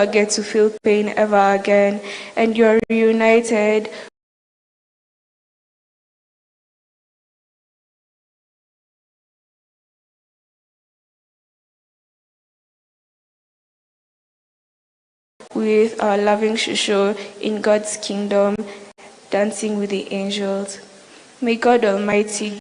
get to feel pain ever again, and you're reunited with our loving Shusho in God's kingdom, dancing with the angels. May God Almighty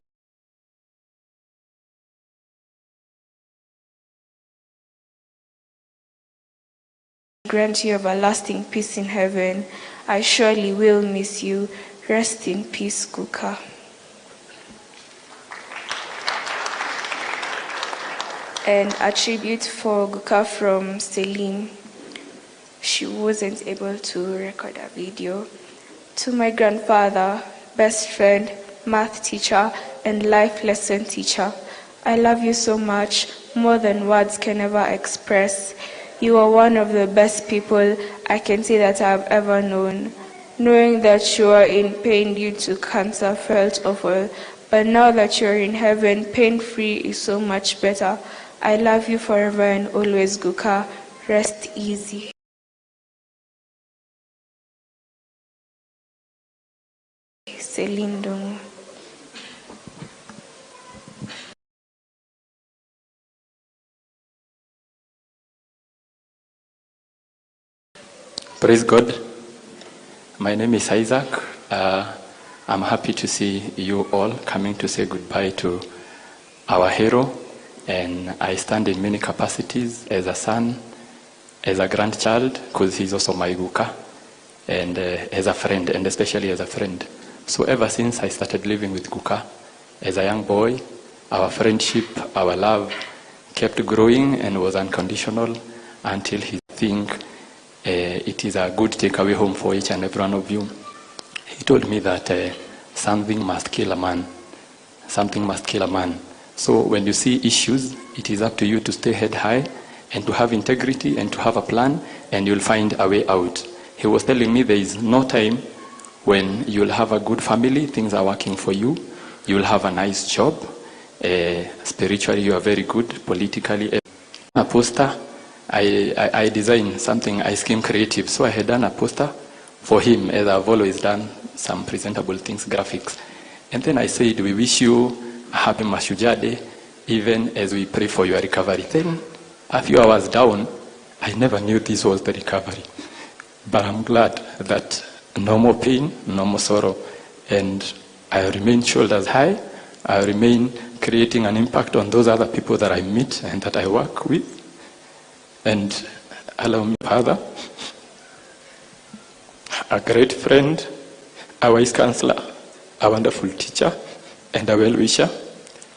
grant you everlasting peace in heaven. I surely will miss you. Rest in peace, Guka. And a tribute for Guka from Celine. She wasn't able to record a video. To my grandfather, best friend, math teacher, and life lesson teacher, I love you so much, more than words can ever express. You are one of the best people I can say that I've ever known. Knowing that you are in pain due to cancer felt awful, but now that you're in heaven, pain-free is so much better. I love you forever and always, Guka. Rest easy. Celine Ndung'u. Praise God. My name is Isaac. I'm happy to see you all coming to say goodbye to our hero. And I stand in many capacities as a son, as a grandchild, because he's also my Guka, and as a friend, and especially as a friend. So ever since I started living with Guka, as a young boy, our friendship, our love kept growing and was unconditional until he think it is a good takeaway home for each and every one of you. He told me that something must kill a man. Something must kill a man. So when you see issues, it is up to you to stay head high and to have integrity and to have a plan, and you'll find a way out. He was telling me there is no time when you'll have a good family, things are working for you, you'll have a nice job, spiritually you are very good, politically. A poster, I designed something, I scheme creative, so I had done a poster for him, as I've always done some presentable things, graphics. And then I said, we wish you a happy Mashujaa Day, even as we pray for your recovery. Then, a few hours down, I never knew this was the recovery. But I'm glad that no more pain, no more sorrow, and I remain shoulders high. I remain creating an impact on those other people that I meet and that I work with. And allow me, Father, a great friend, a wise counselor, a wonderful teacher, and a well-wisher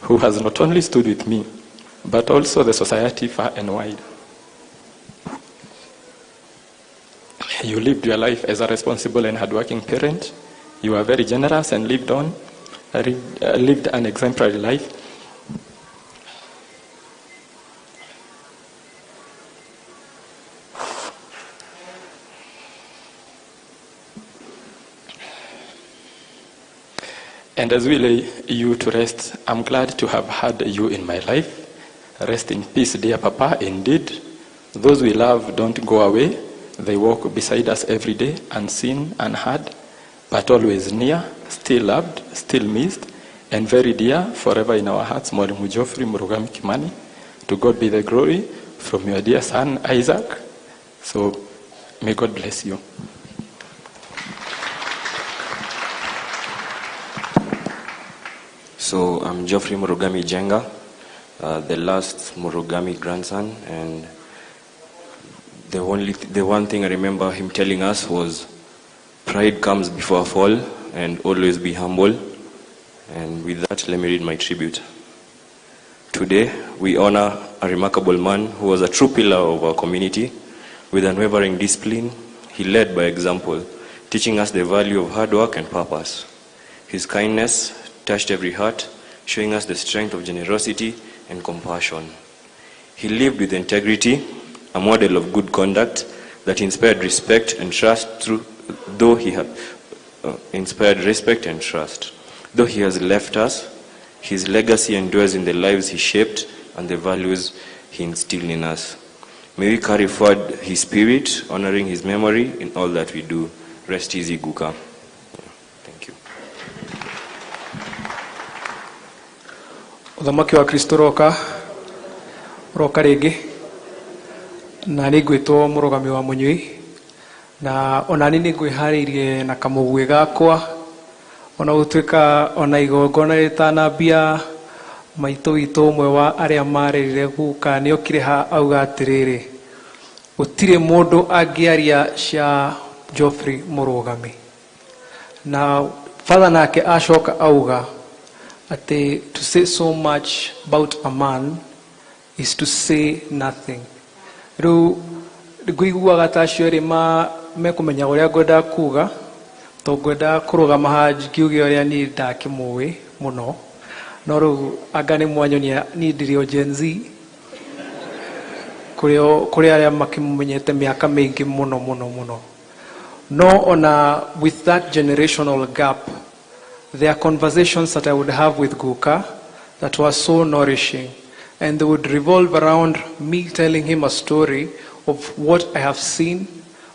who has not only stood with me, but also the society far and wide. You lived your life as a responsible and hardworking parent. You were very generous and lived an exemplary life. And as we lay you to rest, I'm glad to have had you in my life. Rest in peace, dear Papa, indeed. Those we love don't go away. They walk beside us every day, unseen, unheard, but always near, still loved, still missed, and very dear, forever in our hearts. Mwalimu Geoffrey Murugami Kimani. To God be the glory, from your dear son, Isaac. So, may God bless you. So, I'm Geoffrey Murugami Jenga, the last Murugami grandson, and the one thing I remember him telling us was, pride comes before a fall, and always be humble. And with that, let me read my tribute. Today, we honor a remarkable man who was a true pillar of our community. With unwavering discipline, he led by example, teaching us the value of hard work and purpose. His kindness touched every heart, showing us the strength of generosity and compassion. He lived with integrity, a model of good conduct that inspired respect and trust through, though he had, inspired respect and trust. Though he has left us, his legacy endures in the lives he shaped and the values he instilled in us. May we carry forward his spirit, honoring his memory in all that we do. Rest easy, Guka. Thank you. Uthamaki wa Kristo roka roka rĩngĩ na nĩ ngwĩtwo mũrũgami wa mũnyui na onani nĩ ngwĩharĩirie na kamũguĩ gakwa ona gũtuĩka ona igongona rĩtanambia maitũ witũ ũmwe wa arĩa marĩrire guka nĩ okire ha auga atĩrĩrĩ gũtirĩ mũndũ angĩaria cia Geoffrey mũrũgami na father nake acoka auga atĩ to say so much about a man is to say nothing. Rĩu ngũiguaga ta acio erĩ mekũmenya ũrĩa ngwendaga kuga to ngwendaga kũrũgama haha ngiuge ũrĩa niĩ ndakĩmũĩ mũno no rĩu anga nĩ mwanyonia niĩ ndĩrĩ o Gen Z kũrĩ arĩa makĩmũmenyete mĩaka mĩingĩ mũno mũno mũno no ona with that generational gap there are conversations that I would have with Guka that were so nourishing, and they would revolve around me telling him a story of what I have seen,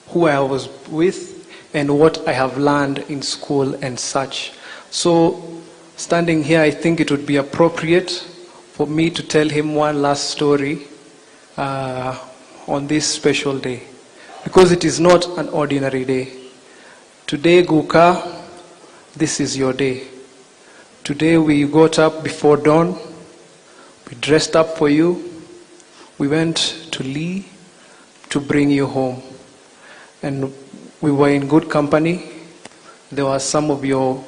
who I was with, and what I have learned in school and such. So, standing here, I think it would be appropriate for me to tell him one last story on this special day, because it is not an ordinary day. Today, Guka, this is your day. Today we got up before dawn. We dressed up for you. We went to Lee to bring you home. And we were in good company. There were some of your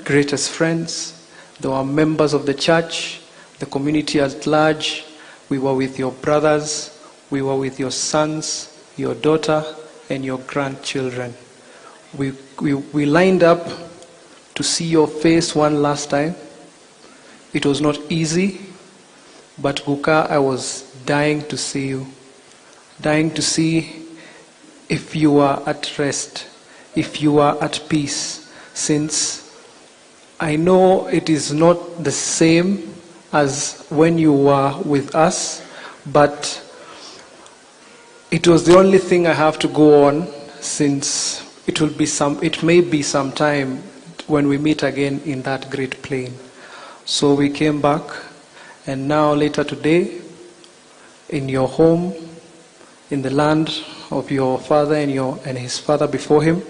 greatest friends. There were members of the church, the community at large. We were with your brothers. We were with your sons, your daughter, and your grandchildren. We lined up to see your face one last time. It was not easy, but Guka, I was dying to see you, dying to see if you are at rest, if you are at peace, since I know it is not the same as when you were with us, but it was the only thing I have to go on, since it may be some time when we meet again in that great plain. So we came back, and now later today, in your home, in the land of your father and his father before him,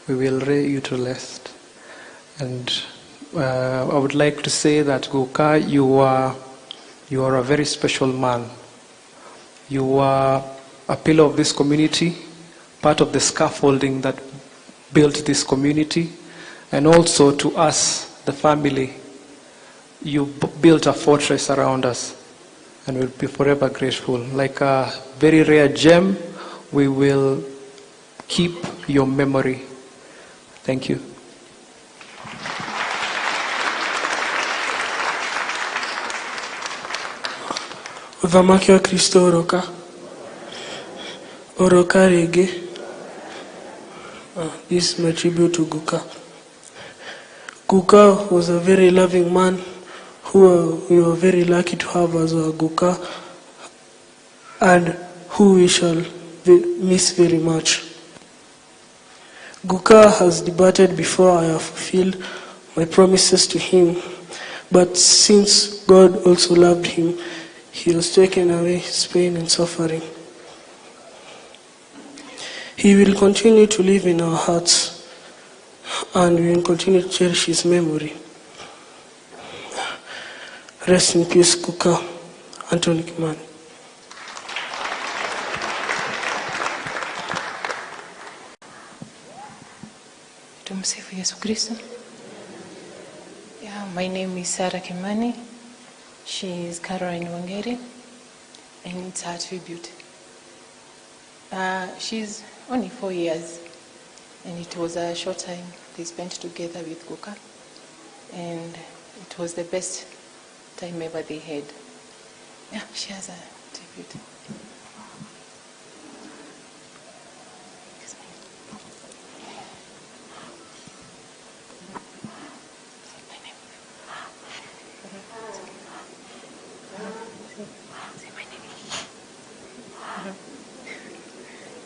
we will lay you to rest. And I would like to say that Guka, you are a very special man. You are a pillar of this community, part of the scaffolding that built this community, and also to us, the family, you built a fortress around us, and we'll be forever grateful. Like a very rare gem, we will keep your memory. Thank you. Uthamaki wa Kristo oroka. Oroka rĩngĩ. This is my tribute to Guka. Guka was a very loving man who we were very lucky to have as our Guka, and who we shall miss very much. Guka has departed before I have fulfilled my promises to him, but since God also loved him, he has taken away his pain and suffering. He will continue to live in our hearts, and we will continue to cherish his memory. Rest in peace, Guka. Anthony Kimani. Tumsifu Yesu Kristo. Yeah, my name is Sarah Kimani. She is Caroline Wangeri, and it's her tribute. She's only 4 years, and it was a short time they spent together with Guka, and it was the best time ever they had. Yeah, she has a tribute. Say my name.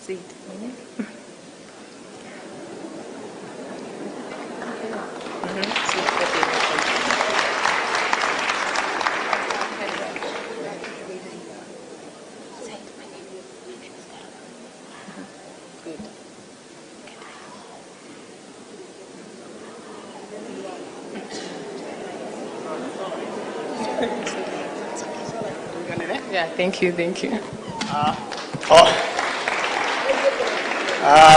Say it. My name? Say it, what they record. Say it, my name. My name is Carol. Good. Yeah, thank you, thank you. Oh.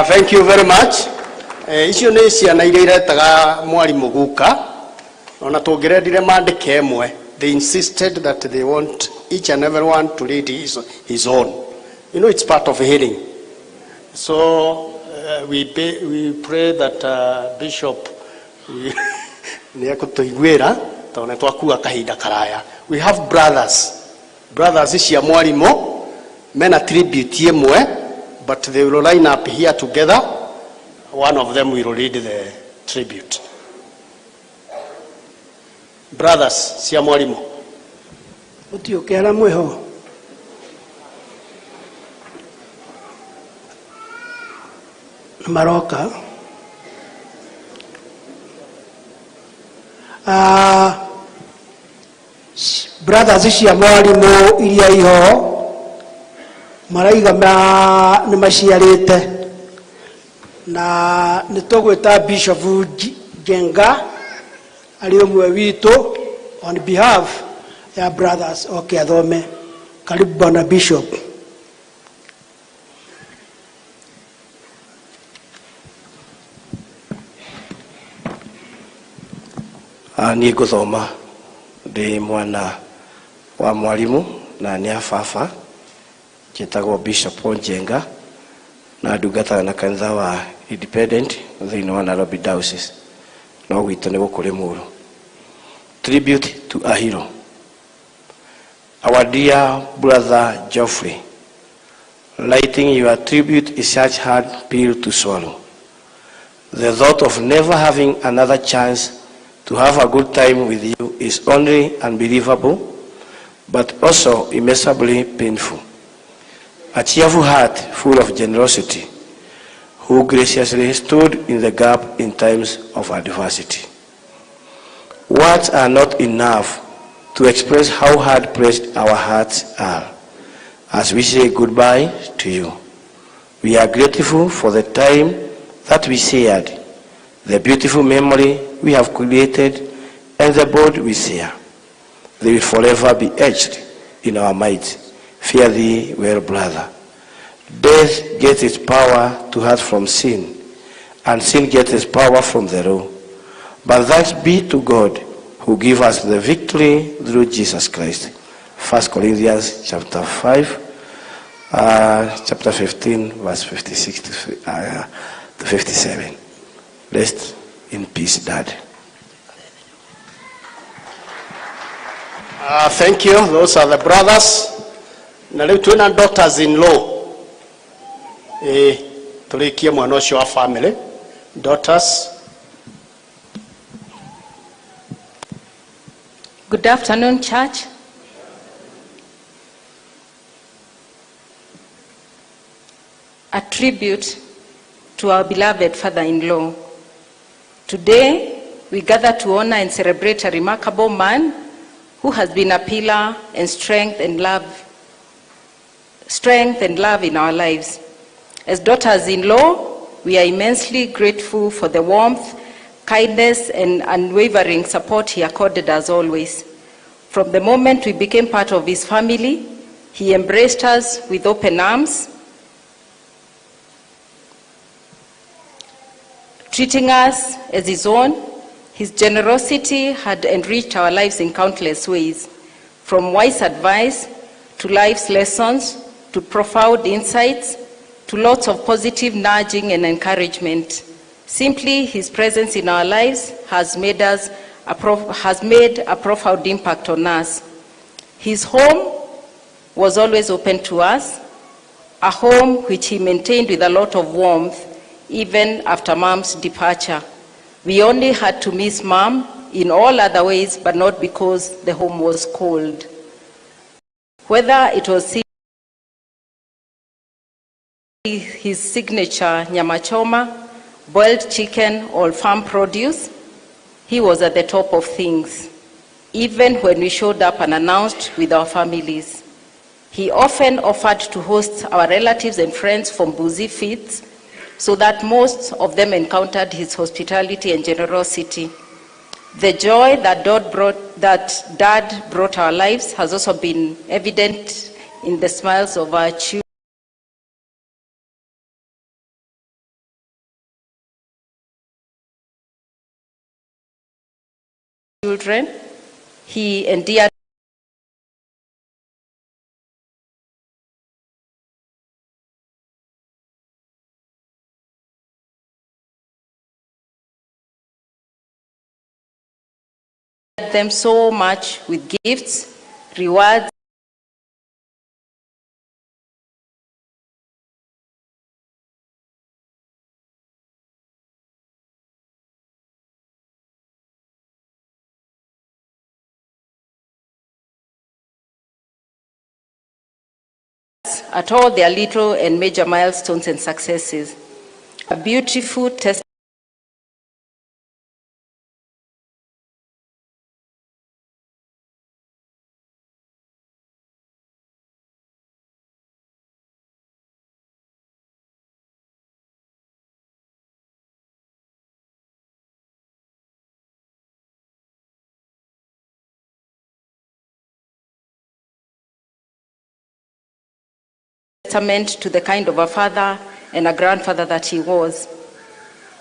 Thank you very much. Icio nĩ ciana iria iretaga mwarimũ guka ona tũngĩrendire mandĩke ĩmwe. They insisted that they want each and every one to read his own. It's part of healing. So we pray that Bishop nĩ ekũtũiguĩra tondũ nĩ twakua kahinda karaya. We have brothers cia mwarimũ mena tribute ĩmwe, but they will line up here together. One of them will read the tribute. Brothers cia mwarimũ. Mũtiũke arĩa mwĩho nĩ maroka. Brothers cia mwarimũ iria iho maraiga nĩ maciarĩte na nĩ tũgwĩta Bishop Njenga arĩ ũmwe witũ on behalf ya brothers oke athome. Karibu, bwana Bishop. Niĩ ngũthoma ndĩ mwana wa mwarimũ na nĩ a baba. Njĩtagwo Bishop Njenga na ndungataga na kanitha wa Independent thĩinĩ wa Nairobi Diocese, no gwitũ nĩ gũkũ Limuru. Tribute to a hero. Our dear brother Geoffrey, writing your tribute is such hard pill to swallow. The thought of never having another chance to have a good time with you is only unbelievable, but also immeasurably painful. A cheerful heart full of generosity, who graciously stood in the gap in times of adversity. Words are not enough to express how hard pressed our hearts are as we say goodbye to you. We are grateful for the time that we shared, the beautiful memory we have created, and the bond we share. They will forever be etched in our minds. Fare thee well, brother. Death gets its power to hurt from sin, and sin gets its power from the law. But thanks be to God who gives us the victory through Jesus Christ. 1 Corinthians chapter 5, chapter 15, verse 56 to 57. Rest in peace, Dad. Thank you. Those are the brothers. Na rĩu twĩna daughters in law. Tũrĩkie mwana ũcio wa family. Daughters. Good afternoon, church. A tribute to our beloved father-in-law. Today, we gather to honor and celebrate a remarkable man who has been a pillar and strength and love in our lives. As daughters-in-law, we are immensely grateful for the warmth, kindness, and unwavering support he accorded us always. From the moment we became part of his family, he embraced us with open arms, treating us as his own. His generosity had enriched our lives in countless ways, from wise advice to life's lessons, to profound insights, to lots of positive nudging and encouragement. Simply, his presence in our lives has made a profound impact on us. His home was always open to us, a home which he maintained with a lot of warmth, even after Mom's departure. We only had to miss Mom in all other ways, but not because the home was cold. Whether it was His signature nyama choma, boiled chicken, or farm produce, he was at the top of things, even when we showed up unannounced with our families. He often offered to host our relatives and friends from Mbuzi feasts so that most of them encountered his hospitality and generosity. The joy that Dad brought our lives has also been evident in the smiles of our children. He endeared them so much with gifts, rewards, at all their little and major milestones and successes. A beautiful testament to the kind of a father and a grandfather that he was.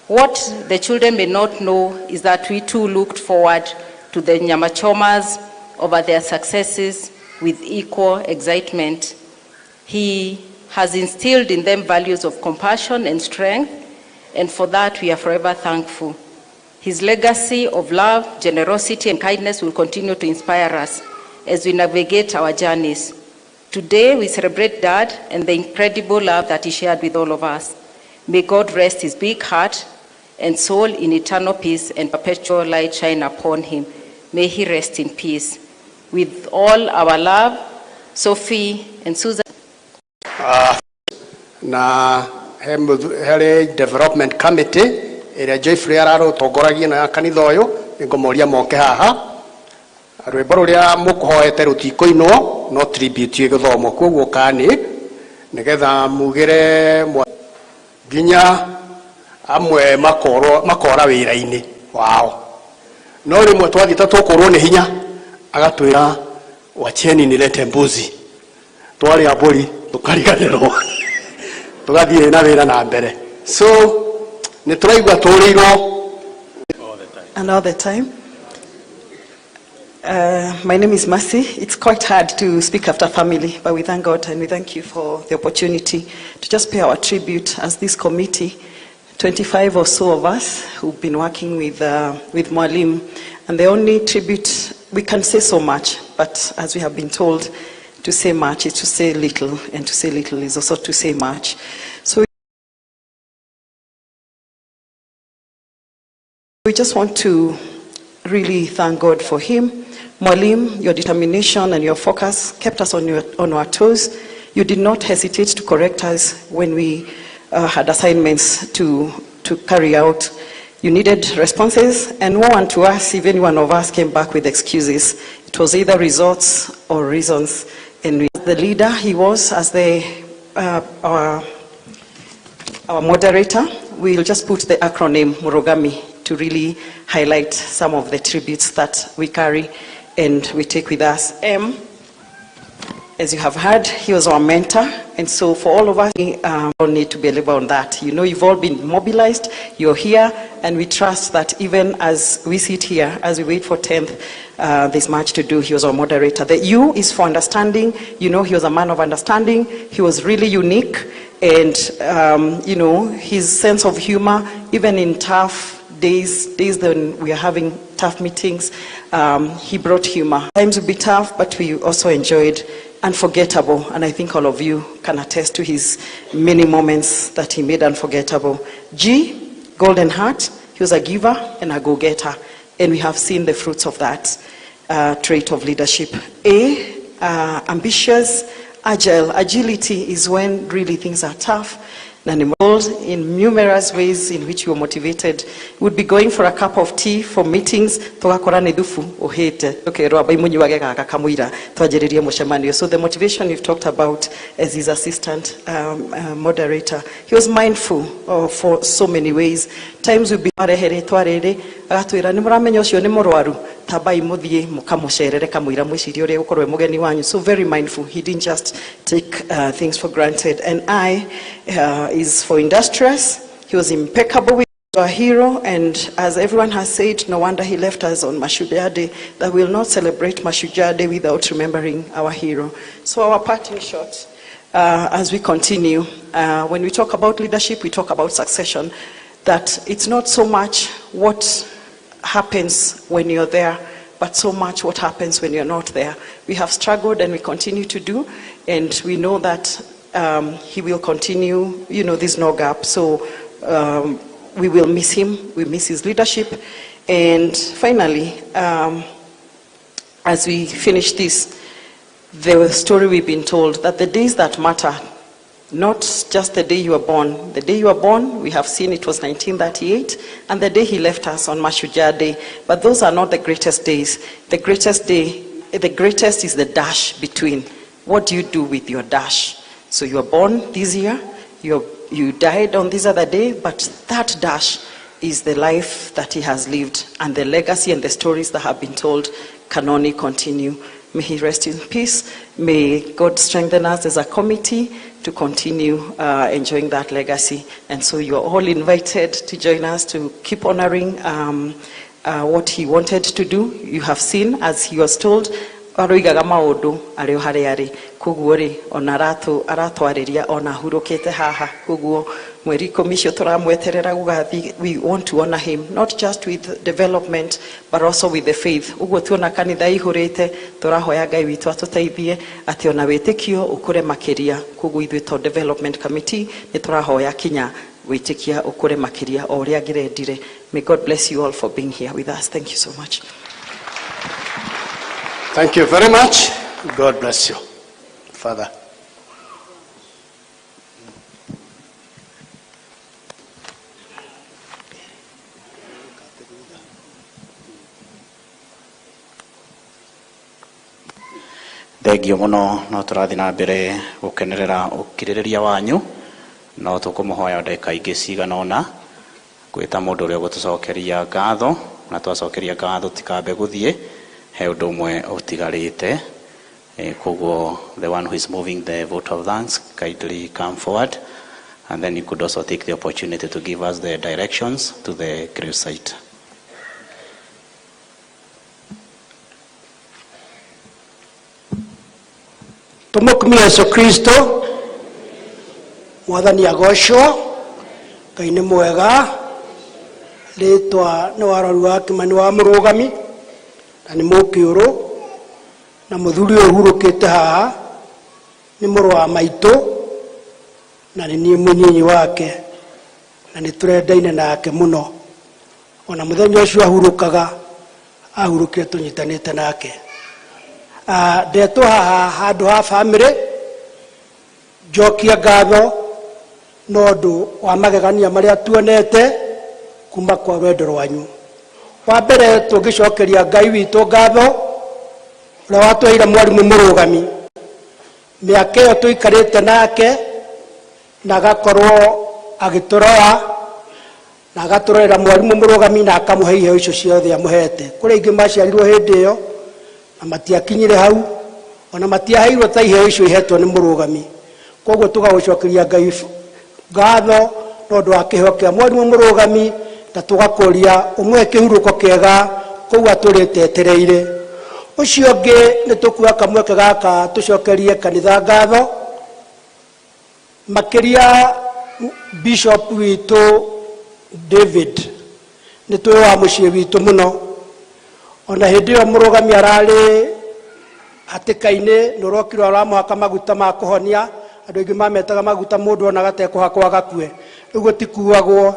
What the children may not know is that we too looked forward to the nyama chomas over their successes with equal excitement. He has instilled in them values of compassion and strength, and for that we are forever thankful. His legacy of love, generosity, and kindness will continue to inspire us as we navigate our journeys. Today, we celebrate Dad and the incredible love that he shared with all of us. May God rest his big heart and soul in eternal peace and perpetual light shine upon him. May he rest in peace. With all our love, Sophie and Susan. Na he development committee ĩrĩa Joyfrey ararũtongoragia na ya kanitha ũyũ, nĩngũmoria moke haha. Rwĩmbo rũrĩa mũkũhoete rũtikũinwo, no tribute ĩgũthomwo, koguo kani nĩgetha mugĩre nginya amwe makorwo makora wĩra-inĩ wao, no rĩmwe twathiĩ ta tũkũrwo nĩ hinya, agatwĩra, "Wacheni nilete mbuzi." Twarĩa mbũri tũkariganĩrwo, tũgathiĩ na wĩra na mbere, so nĩ tũraigua tũrĩirwo. And all the time. My name is Mercy. It's quite hard to speak after family, but we thank God and we thank you for the opportunity to just pay our tribute as this committee, 25 or so of us who've been working with Mwalimu. And the only tribute, we can say so much, but as we have been told, to say much is to say little, and to say little is also to say much. So we just want to really thank God for him. Mwalimu, your determination and your focus kept us on our toes. You did not hesitate to correct us when we had assignments to carry out. You needed responses, and woe unto us if any one of us came back with excuses. It was either results or reasons. And the leader he was, as our moderator, we'll just put the acronym Murugami to really highlight some of the tributes that we carry and we take with us. M, as you have heard, he was our mentor, and so for all of us, we don't need to belabor on that. You know, you've all been mobilized, you're here, and we trust that even as we sit here, as we wait for 10th, there's much to do. He was our moderator. The U is for understanding. You know, he was a man of understanding. He was really unique, and his sense of humor, even in tough days, days when we are having tough meetings, he brought humor. Times would be tough, but we also enjoyed unforgettable, and I think all of you can attest to his many moments that he made unforgettable. G, golden heart. He was a giver and a go-getter, and we have seen the fruits of that trait of leadership. A, ambitious, Agile, agility is when really things are tough. Na nĩ in numerous ways in which you are motivated. Would be going for a cup of tea for meetings, tũgakora nĩ thubu ũhĩte, tũkerwo ambai mũnyuage gaka kamũira twanjĩrĩrie mũcemanio. So the motivation you've talked about as his assistant moderator, he was mindful for so many ways. Times would be arehe rĩtwa rĩrĩ, agatwĩra nĩ mũramenya ũcio nĩ mũrwaru, tambai mũthiĩ mũkamũcerere kamũira mwĩcirie ũrĩa gũkorwo e mũgeni wanyu. So very mindful. He didn't just take things for granted. And I is for industrious. He was impeccable with our hero, and as everyone has said, no wonder he left us on Mashujaa Day, that we'll not celebrate Mashujaa Day without remembering our hero. So our parting shot, as we continue, when we talk about leadership, we talk about succession, that it's not so much what happens when you're there, but so much what happens when you're not there. We have struggled and we continue to do, and we know that he will continue, there's no gap. So we will miss him, we miss his leadership. And finally, as we finish this, the story we've been told that the days that matter, not just the day you were born. The day you were born, we have seen it was 1938, and the day he left us on Mashujaa Day. But those are not the greatest days. The greatest day, the greatest is the dash between. What do you do with your dash? So you were born this year, you died on this other day, but that dash is the life that he has lived, and the legacy and the stories that have been told can only continue. May he rest in peace. May God strengthen us as a committee to continue enjoying that legacy. And so you are all invited to join us to keep honoring what he wanted to do. You have seen, as he was told, aroigaga maũndũ arĩ o harĩa arĩ. Koguo rĩ, ona aratwarĩria ona ahurũkĩte haha. Koguo mweri 10 icio tũramweterera gũgathiĩ, we want to honor him not just with development but also with the faith. Ũguo tuona kanitha ihũrĩte, tũrahoya Ngai witũ atũteithie atĩ ona wĩtĩkio ũkũre makĩria. Koguo ithuĩ to development committee nĩ tũrahoya kinya wĩtĩkia ũkũre makĩria o ũrĩa angĩrendire. May God bless you all for being here with us. Thank you so much. Thank you very much. God bless you. Father. Thengio muno. No tũrathiĩ na mbere gũkenerera ũkirĩrĩria wanyu, no tũkũmũhoya ndagĩka ingĩ cigana ũna gwĩta mũndũ ũrĩa ũgũtũcokeria ngatho, na twacokeria ngatho tikambe gũthiĩ, he ũndũ ũmwe ũtigarĩte. Koguo the one who is moving the vote of thanks, kindly come forward, and then you could also take the opportunity to give us the directions to the grave site. Tumukumie Yesu Kristo. Mwathani agocwo. Ngai nĩ mwega. Rĩtwa nĩ waroru wa Kimani wa Mũrũgami, na nĩ mũkĩũrũ, na mũthuri ũyũ ũhurũkĩte haha nĩ mũrũ wa maitũ, na nĩ niĩ mũnyinyi wake, na nĩ tũrendaine nake mũno. Ona mũthenya ũcio ahurũkaga, ahurũkire tũnyitanĩte nake. Ndetwo haha handũ ha bamĩrĩ njokia ngatho no ũndũ wa magegania marĩa tuonete kuma kwa rwendo rwanyu. Wa mbere, tũngĩcokeria Ngai witũ ngatho ũrĩa watweheire mwarimũ Mũrũgami. Mĩaka ĩyo tũikarĩte nake na agakorwo agĩtũrora na agatũrorera mwarimũ Mũrũgami na akamũhe iheo icio ciothe amũhete. Kũrĩ aingĩ maciarirwo hĩndĩ ĩyo na matiakinyire hau, ona matiaheirwo ta iheo icio ihetwo nĩ Mũrũgami. Koguo tũgagũcokeria Ngai ngatho no ũndũ wa kĩheo kĩa mwarimũ Mũrũgami, na tũgakũria ũmũhe kĩhurũko kĩega kũu atũrĩte etereire. Ũcio ũngĩ, nĩ tũkuoya kamweke gaka tũcokerie kanitha ngatho, makĩria bishop witũ David. Nĩ tũĩ wa mũciĩ witũ mũno. Ona hĩndĩ ĩyo Mũrũgami ararĩ hatĩka-inĩ, nĩ ũrokire ũramũhaka maguta ma kũhonia. Andũ aingĩ mametaga maguta mũndũ onaga tekũhakwo agakue. Rĩu gũtikuagwo,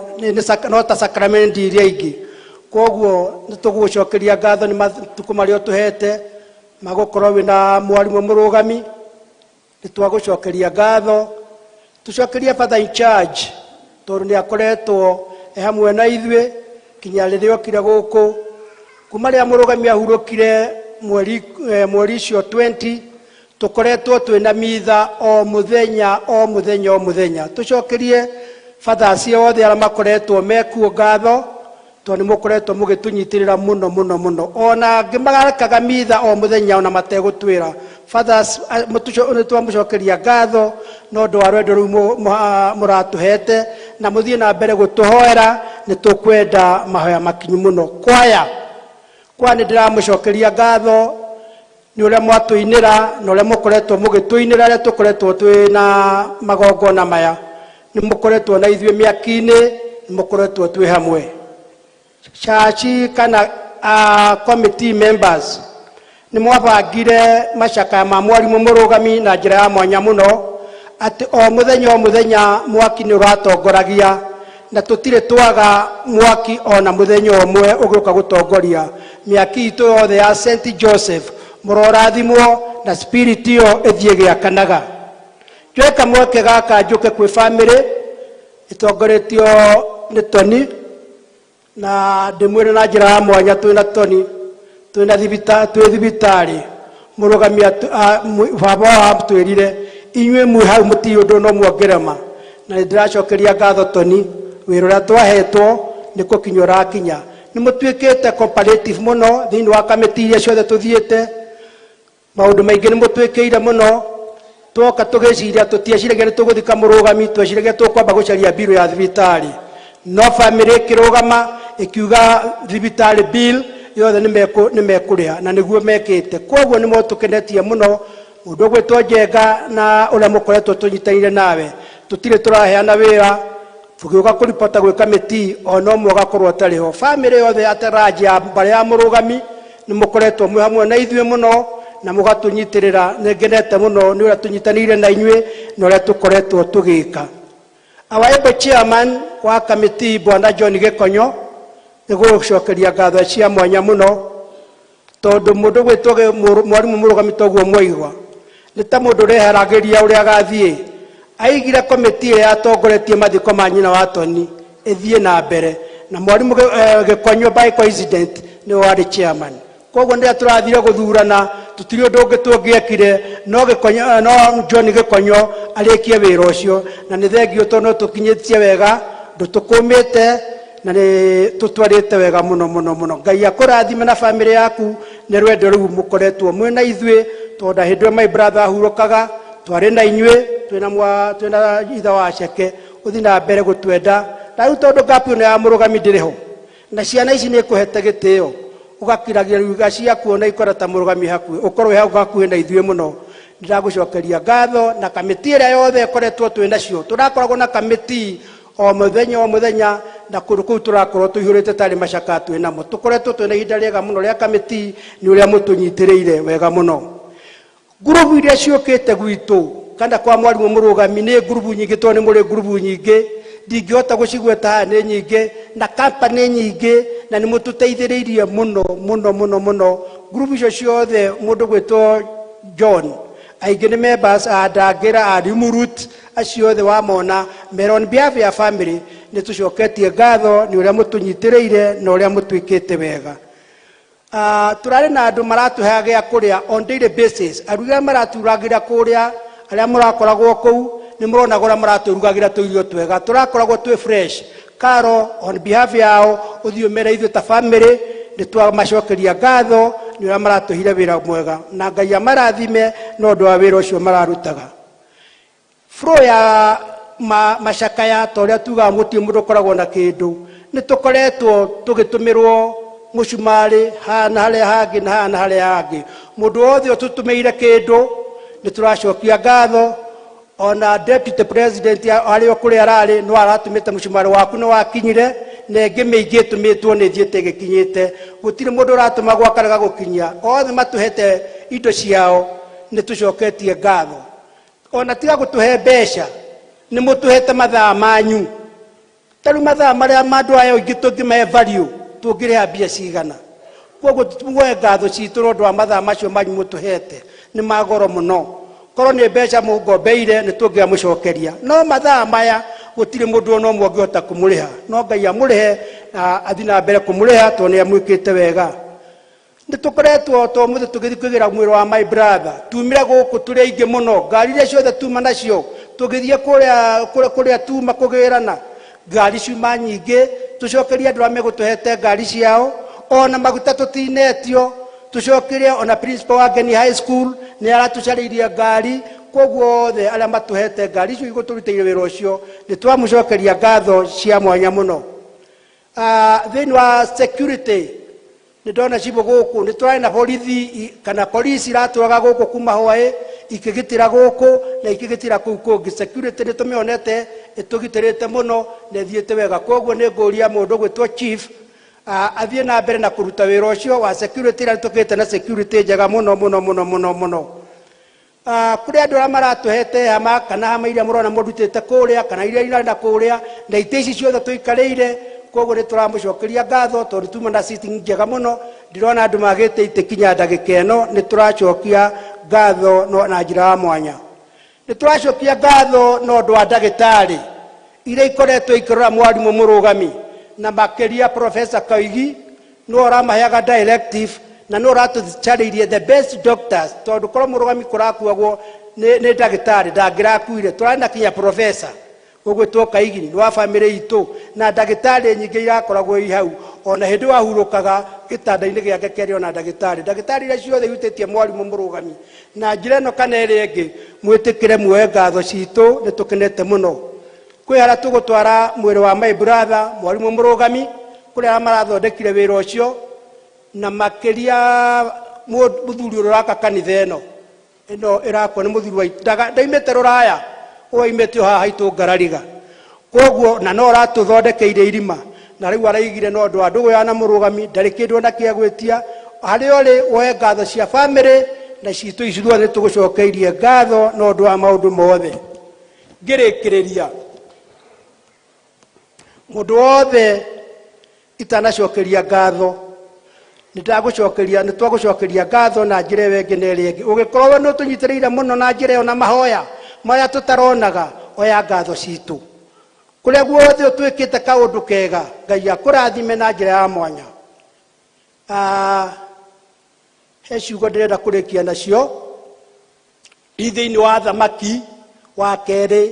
no ta sacrament iria ingĩ. Koguo nĩ tũgũcokeria ngatho nĩ matukũ marĩa ũtũhete magũkorwo wĩna mwarimũ Mũrũgami. Nĩ twagũcokeria ngatho, tũcokerie father in charge tondũ nĩ akoretwo e hamwe na ithuĩ kinya rĩrĩa okire gũkũ. Kuma rĩrĩa mũrũgami ahurũkire mweri mweri ũcio 20, tũkoretwo twĩna mitha o mũthenya o mũthenya o mũthenya. Tũcokerie fathers othe arĩa makoretwo mekuo ngatho tondũ nĩ mũkoretwo mũgĩtũnyitĩrĩra mũno mũno mũno. Ona angĩ marekaga mitha o mũthenya ona mategũtwĩra. Fathers, nĩ twamũcokeria ngatho na ũndũ wa rwendo rũu mũratũhete, na mũthiĩ na mbere gũtũhoera, nĩ tũkwenda mahoya makinyu mũno. Kwaya, kwa nĩ ndĩramũcokeria ngatho nĩ ũrĩa mwatũinĩra na ũrĩa mũkoretwo mũgĩtũinĩra rĩrĩa tũkoretwo twĩ na magongona maya. Nĩ mũkoretwo na ithuĩ mĩaki-inĩ, nĩ mũkoretwo twĩ hamwe. Church kana committee members nĩ mwabangire macakaya ma mwarimũ mũrũgami na njĩra ya mwanya mũno, atĩ o mũthenya o mũthenya mwaki nĩ ũratongoragia, na tũtirĩ twaga mwaki ona mũthenya ũmwe ũgĩũka gũtongoria mĩaki itũ yothe ya St Joseph. Mũrorathimwo na spirit ĩyo ĩthiĩ gĩakanaga. Njoe kamweke gaka njũke kwĩ family ĩtongoretio nĩ Tony, na ndĩmwĩre na njĩra ya mwanya twĩna Tony twĩna twĩ thibitarĩ. Mũrũgami baba wao atwĩrire inyuĩ mwĩ hau mũtirĩ ũndũ no muongerema, na nĩ ndĩracokeria ngatho Tony, wĩra ũrĩa twahetwo nĩ gũkinya ũrakinya. Nĩ mũtuĩkĩte cooperative mũno thĩinĩ wa kamĩtĩ iria ciothe tũthiĩte, maũndũ maingĩ nĩ mũtwĩkĩire mũno. Twoka tũgĩciria, tũtieciragia nĩ tũgũthika mũrũgami, tweciragia tũkwamba gũcaria bill ya thibitarĩ, no family ĩkĩrũgama ĩkiuga thibitarĩ bill yothe nĩ mekũrĩha, na nĩguo mekĩte. Koguo nĩ mũtũkenetie mũno, mũndũ ũgwĩtwo Njenga na ũrĩa mũkoretwo tũnyitanĩire nawe. Tũtirĩ tũraheana wĩra tũgĩũka kũripota gwĩ kamĩtĩ ona ũmwe ũgakorwo ũtarĩ ho. Family yothe ya Taraji ya mbarĩ ya mũrũgami nĩ mũkoretwo mwĩ hamwe na ithuĩ mũno na mũgatũnyitĩrĩra. Nĩ ngenete mũno nĩ ũrĩa tũnyitanĩire na inyuĩ na ũrĩa tũkoretwo tũgĩka. Our able chairman wa kamĩtĩ Bwana John Gĩkonyo, nĩ gũcokeria ngatho cia mwanya mũno, tondũ mũndũ gwĩtwo mwarimũ mũrũgami toguo mwaigua nĩ ta mũndũ ũreharagĩria ũrĩa agathiĩ. Aigire komĩtĩ ĩrĩa yatongoretie mathiko ma nyina wa Tony ĩthiĩ na mbere, na mwarimũ Gĩkonyo by coincidence nĩwe warĩ chairman. Koguo rĩrĩa tũrathire gũthurana tũtirĩ ũndũ ũngĩ tũngĩekire no Gĩkonyo, no John Gĩkonyo arĩkie wĩra ũcio, na nĩ thengio tondũ no tũkinyĩtie wega, ndũtũkũmĩte na nĩ tũtwarĩte wega mũno mũno mũno. Ngai akũrathime na family yaku nĩ rwendo rũu mũkoretwo mwĩ na ithuĩ, tondũ hĩndĩ ĩyo my brother ahurũkaga twarĩ na inyuĩ, twĩna ithe wa ceke. Ũthiĩ na mbere gũtwenda, na rĩu tondũ gap ĩno ya mũrũgami ndĩrĩ ho na ciana ici nĩ ĩkũhete gĩtĩo, ũgakiragia ruga ciakuo na ikora ta mũrũgami hakuhĩ, ũkorwo wĩ hau hakuhĩ na ithuĩ mũno. Ndĩragũcokeria ngatho na kamĩtĩ ĩrĩa yothe ĩkoretwo twĩ nacio. Tũrakoragwo na kamĩtĩ o mũthenya o mũthenya, na kũndũ kũu tũrakorwo tũihũrĩte tarĩ macaka twĩ namo. Tũkoretwo twĩna ihinda rĩega mũno rĩa kamĩtĩ nĩ ũrĩa mũtũnyitĩrĩire wega mũno. Ngurubu iria ciũkĩte gwitũ kana kwa mwarimũ mũrũgami nĩ ngurubu nyingĩ, tondũ nĩ mũrĩ ngurubu nyingĩ, ndingĩhota gũcigweta haha, nĩ nyingĩ na kampani nyingĩ, na nĩ mũtũteithĩrĩirie mũno mũno mũno mũno. Ngurubu icio ciothe, mũndũ gwĩtwo John, aingĩ nĩ members a Ndangĩra, a Limurut, acio othe wamona mera on behalf ya family nĩ tũcoketie ngatho nĩ ũrĩa mũtũnyitĩrĩire na ũrĩa mũtwĩkĩte wega. Tũrarĩ na andũ maratũheaga gĩa kũrĩa on daily basis, arugi arĩa maraturagĩra kũrĩa, arĩa mũrakoragwo kũu nĩ mũronaga ũrĩa maratũrugagĩra tũirio twega, tũrakoragwo twĩ fresh. Karo on behalf yao ũthiĩ ũmere ithuĩ ta family nĩ twamacokeria ngatho nĩ ũrĩa maratũhire wĩra mwega, na Ngai amarathime na ũndũ wa wĩra ũcio mararutaga. Flow ya macakaya, ta ũrĩa tugaga mũtirĩ mũndũ ũkoragwo na kĩndũ, nĩ tũkoretwo tũgĩtũmĩrwo mũcumarĩ haha na harĩa hangĩ na haha na harĩa hangĩ. Mũndũ wothe ũtũtũmĩire kĩndũ nĩ tũracokia ngatho. Ona deputy president arĩ o kũrĩa ararĩ no aratũmĩte mũcumarĩ waku nĩ wakinyire, na ĩngĩ mĩingĩ ĩtũmĩtwo nĩ ĩthiĩte ĩgĩkinyĩte. Gũtirĩ mũndũ ũratũma gwakarega gũkinyia, othe matũhete indo ciao, nĩ tũcoketie ngatho. Ona tiga gũtũhe mbeca, nĩ mũtũhete mathaa manyu. Ta rĩu mathaa marĩa ma andũ aya aingĩ tũngĩmahe value, tũngĩrĩha mbia cigana? Koguo muoe ngatho citũ nĩ ũndũ wa mathaa macio manyu mũtũhete, nĩ ma goro mũno. Korwo nĩ mbeca mũngombeire nĩ tũngĩamũcokeria, no mathaa maya gũtirĩ mũndũ ona ũmwe ũngĩhota kũmũrĩha, no Ngai amũrĩhe na athiĩ na mbere kũmũrĩha tondũ nĩ amwĩkĩte wega. Nĩ tũkoretwo to mũthĩ tũgĩthiĩ kwĩgĩra mwĩrĩ wa my brother, tumire gũkũ tũrĩ aingĩ mũno, ngari iria ciothe tuma nacio tũgĩthiĩ kũrĩa tuma kũgĩrana, ngari ciuma nyingĩ, tũcokerie andũ arĩa megũtũhete ngari ciao, ona maguta tũtinetio, tũcokerie ona principal wa Ngeni High School nĩ aratũcarĩirie ngari, koguo othe arĩa matũhete ngari icio igũtũrutĩire wĩra ũcio nĩ twamũcokeria ngatho cia mwanya mũno. Thĩinĩ wa security nĩ ndona cibũ gũkũ, nĩ tũrarĩ na borithi kana polisi iratũraga gũkũ kuma hwaĩ ikĩgitĩra gũkũ na ikĩgitĩra kũu kũngĩ. Security nĩ tũmĩonete ĩtũgitĩrĩte mũno na ĩthiĩte wega, koguo nĩ ngũria mũndũ ũgwĩtwo chief athiĩ na mbere na kũruta wĩra ũcio wa security, ĩrĩa tũkĩte na security njega mũno mũno mũno mũno mũno. Kũrĩ andũ arĩa maratũhete hama kana hama iria mũrona mũrutĩte kũrĩa kana iria irarĩ kũrĩa na itĩ ici ciothe tũikarĩire, koguo nĩ tũramũcokeria ngatho tondũ tuma na sitting njega mũno, ndĩrona andũ magĩte itĩ kinya ndagĩka ĩno, nĩ tũracokia ngatho na njĩra ya mwanya. Nĩ tũracokia ngatho na ũndũ wa ndagĩtarĩ iria ikoretwo ikĩrora mwarimũ mũrũgami na makĩria Professor Koigi nĩwe ũramaheaga directive na nĩwe ũratũcarĩirie the best doctors, tondũ korwo mũrũgami kũrakuagwo nĩ ndagĩtarĩ ndangĩrakuire. Tũrarĩ na kinya professor ũgwĩtwo Kaigi nĩ wa bamĩrĩ itũ na ndagĩtarĩ nyingĩ irakoragwo i hau, ona hĩndĩ wahurũkaga gĩtanda-inĩ gĩake kĩarĩ ona ndagĩtarĩ. Ndagĩtarĩ iria ciothe ihutĩtie mwarimũ mũrũgami na njĩra ĩno kana ĩrĩa ĩngĩ, mwĩtĩkĩre muoe ngatho citũ, nĩ tũkenete mũno. Kwĩ harĩa tũgũtwara mwĩrĩ wa my brother mwarimũ mũrũgami, kũrĩ arĩa marathondekire wĩra ũcio na makĩria mũthuri ũrĩa ũraka kanitha ĩno ĩno ĩrakwo nĩ mũthuri wa ndaimĩte rũraya, ũaimĩte o haha haitũ Ngarariga, koguo na no ũratũthondekeire irima na rĩu araigire no ũndũ wa ndũgũ ya na mũrũgami, ndarĩ kĩndũ ona kĩa gwĩtia. Harĩa ũrĩ woe ngatho cia bamĩrĩ na citũ ithuothe nĩ tũgũcokeirie ngatho na ũndũ wa maũndũ mothe. Ngĩrĩkĩrĩria, mũndũ wothe itanacokeria ngatho nĩ ndagũcokeria, nĩ twagũcokeria ngatho na njĩra ĩyo ĩngĩ na ĩrĩa ĩngĩ. Ũngĩkorwo we nĩ ũtũnyitĩrĩire mũno na njĩra ĩyo na mahoya marĩa tũtaronaga, oya ngatho citũ. Kũrĩa guothe ũtwĩkĩte kaũndũ kega, Ngai akũrathime na njĩra ya mwanya. He ciugo ndĩrenda kũrĩkia nacio i thĩinĩ wa Thamaki wa kerĩ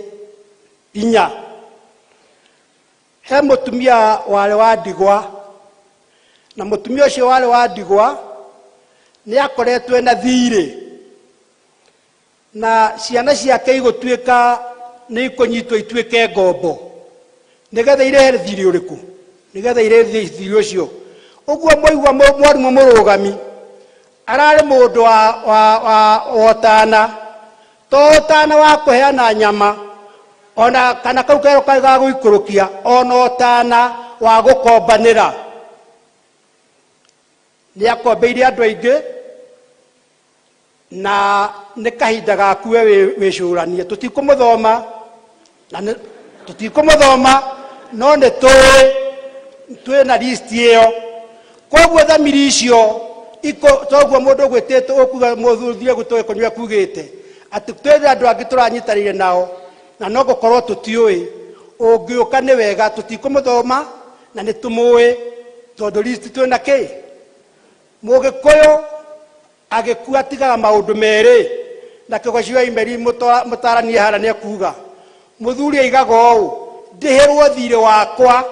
4. He mũtumia warĩ wa ndigwa, na mũtumia ũcio warĩ wa ndigwa nĩ akoretwo ena thirĩ, na ciana ciake igũtuĩka nĩ ikũnyitwo ituĩke ngombo nĩgetha irehe thirĩ ũrĩkũ, nĩgetha irehe thirĩ ũcio. Ũguo mwaigua mwarimũ mũrũgami ararĩ mũndũ wa ũtana, to ũtana wa kũheana nyama ona kana kau kero karĩ ga gũikũrũkia, ona ũtana wa gũkombanĩra. Nĩ akombeire andũ aingĩ na nĩ kahinda gaku we wĩcũranie. Tũtikũmũthoma na tũtikũmũthoma, no nĩ tũĩ twĩna list ĩyo. Koguo thamiri icio toguo mũndũ ũgwĩtĩtwo ũkuga mũthuri egũtwo kũnyua kugĩte atĩ twĩna andũ angĩ tũranyitanĩire nao na no gũkorwo tũtiũĩ. Ũngĩũka nĩ wega, tũtikũmũthoma na nĩ tũmũĩ tondũ list twĩna kĩ. Mũgĩkũyũ agĩkua atigaga maũndũ merĩ, na kĩgoci wa imeri mũtaranie harĩa nĩ ekuga mũthuri aigaga ũũ, ndĩhĩrwo thirĩ wakwa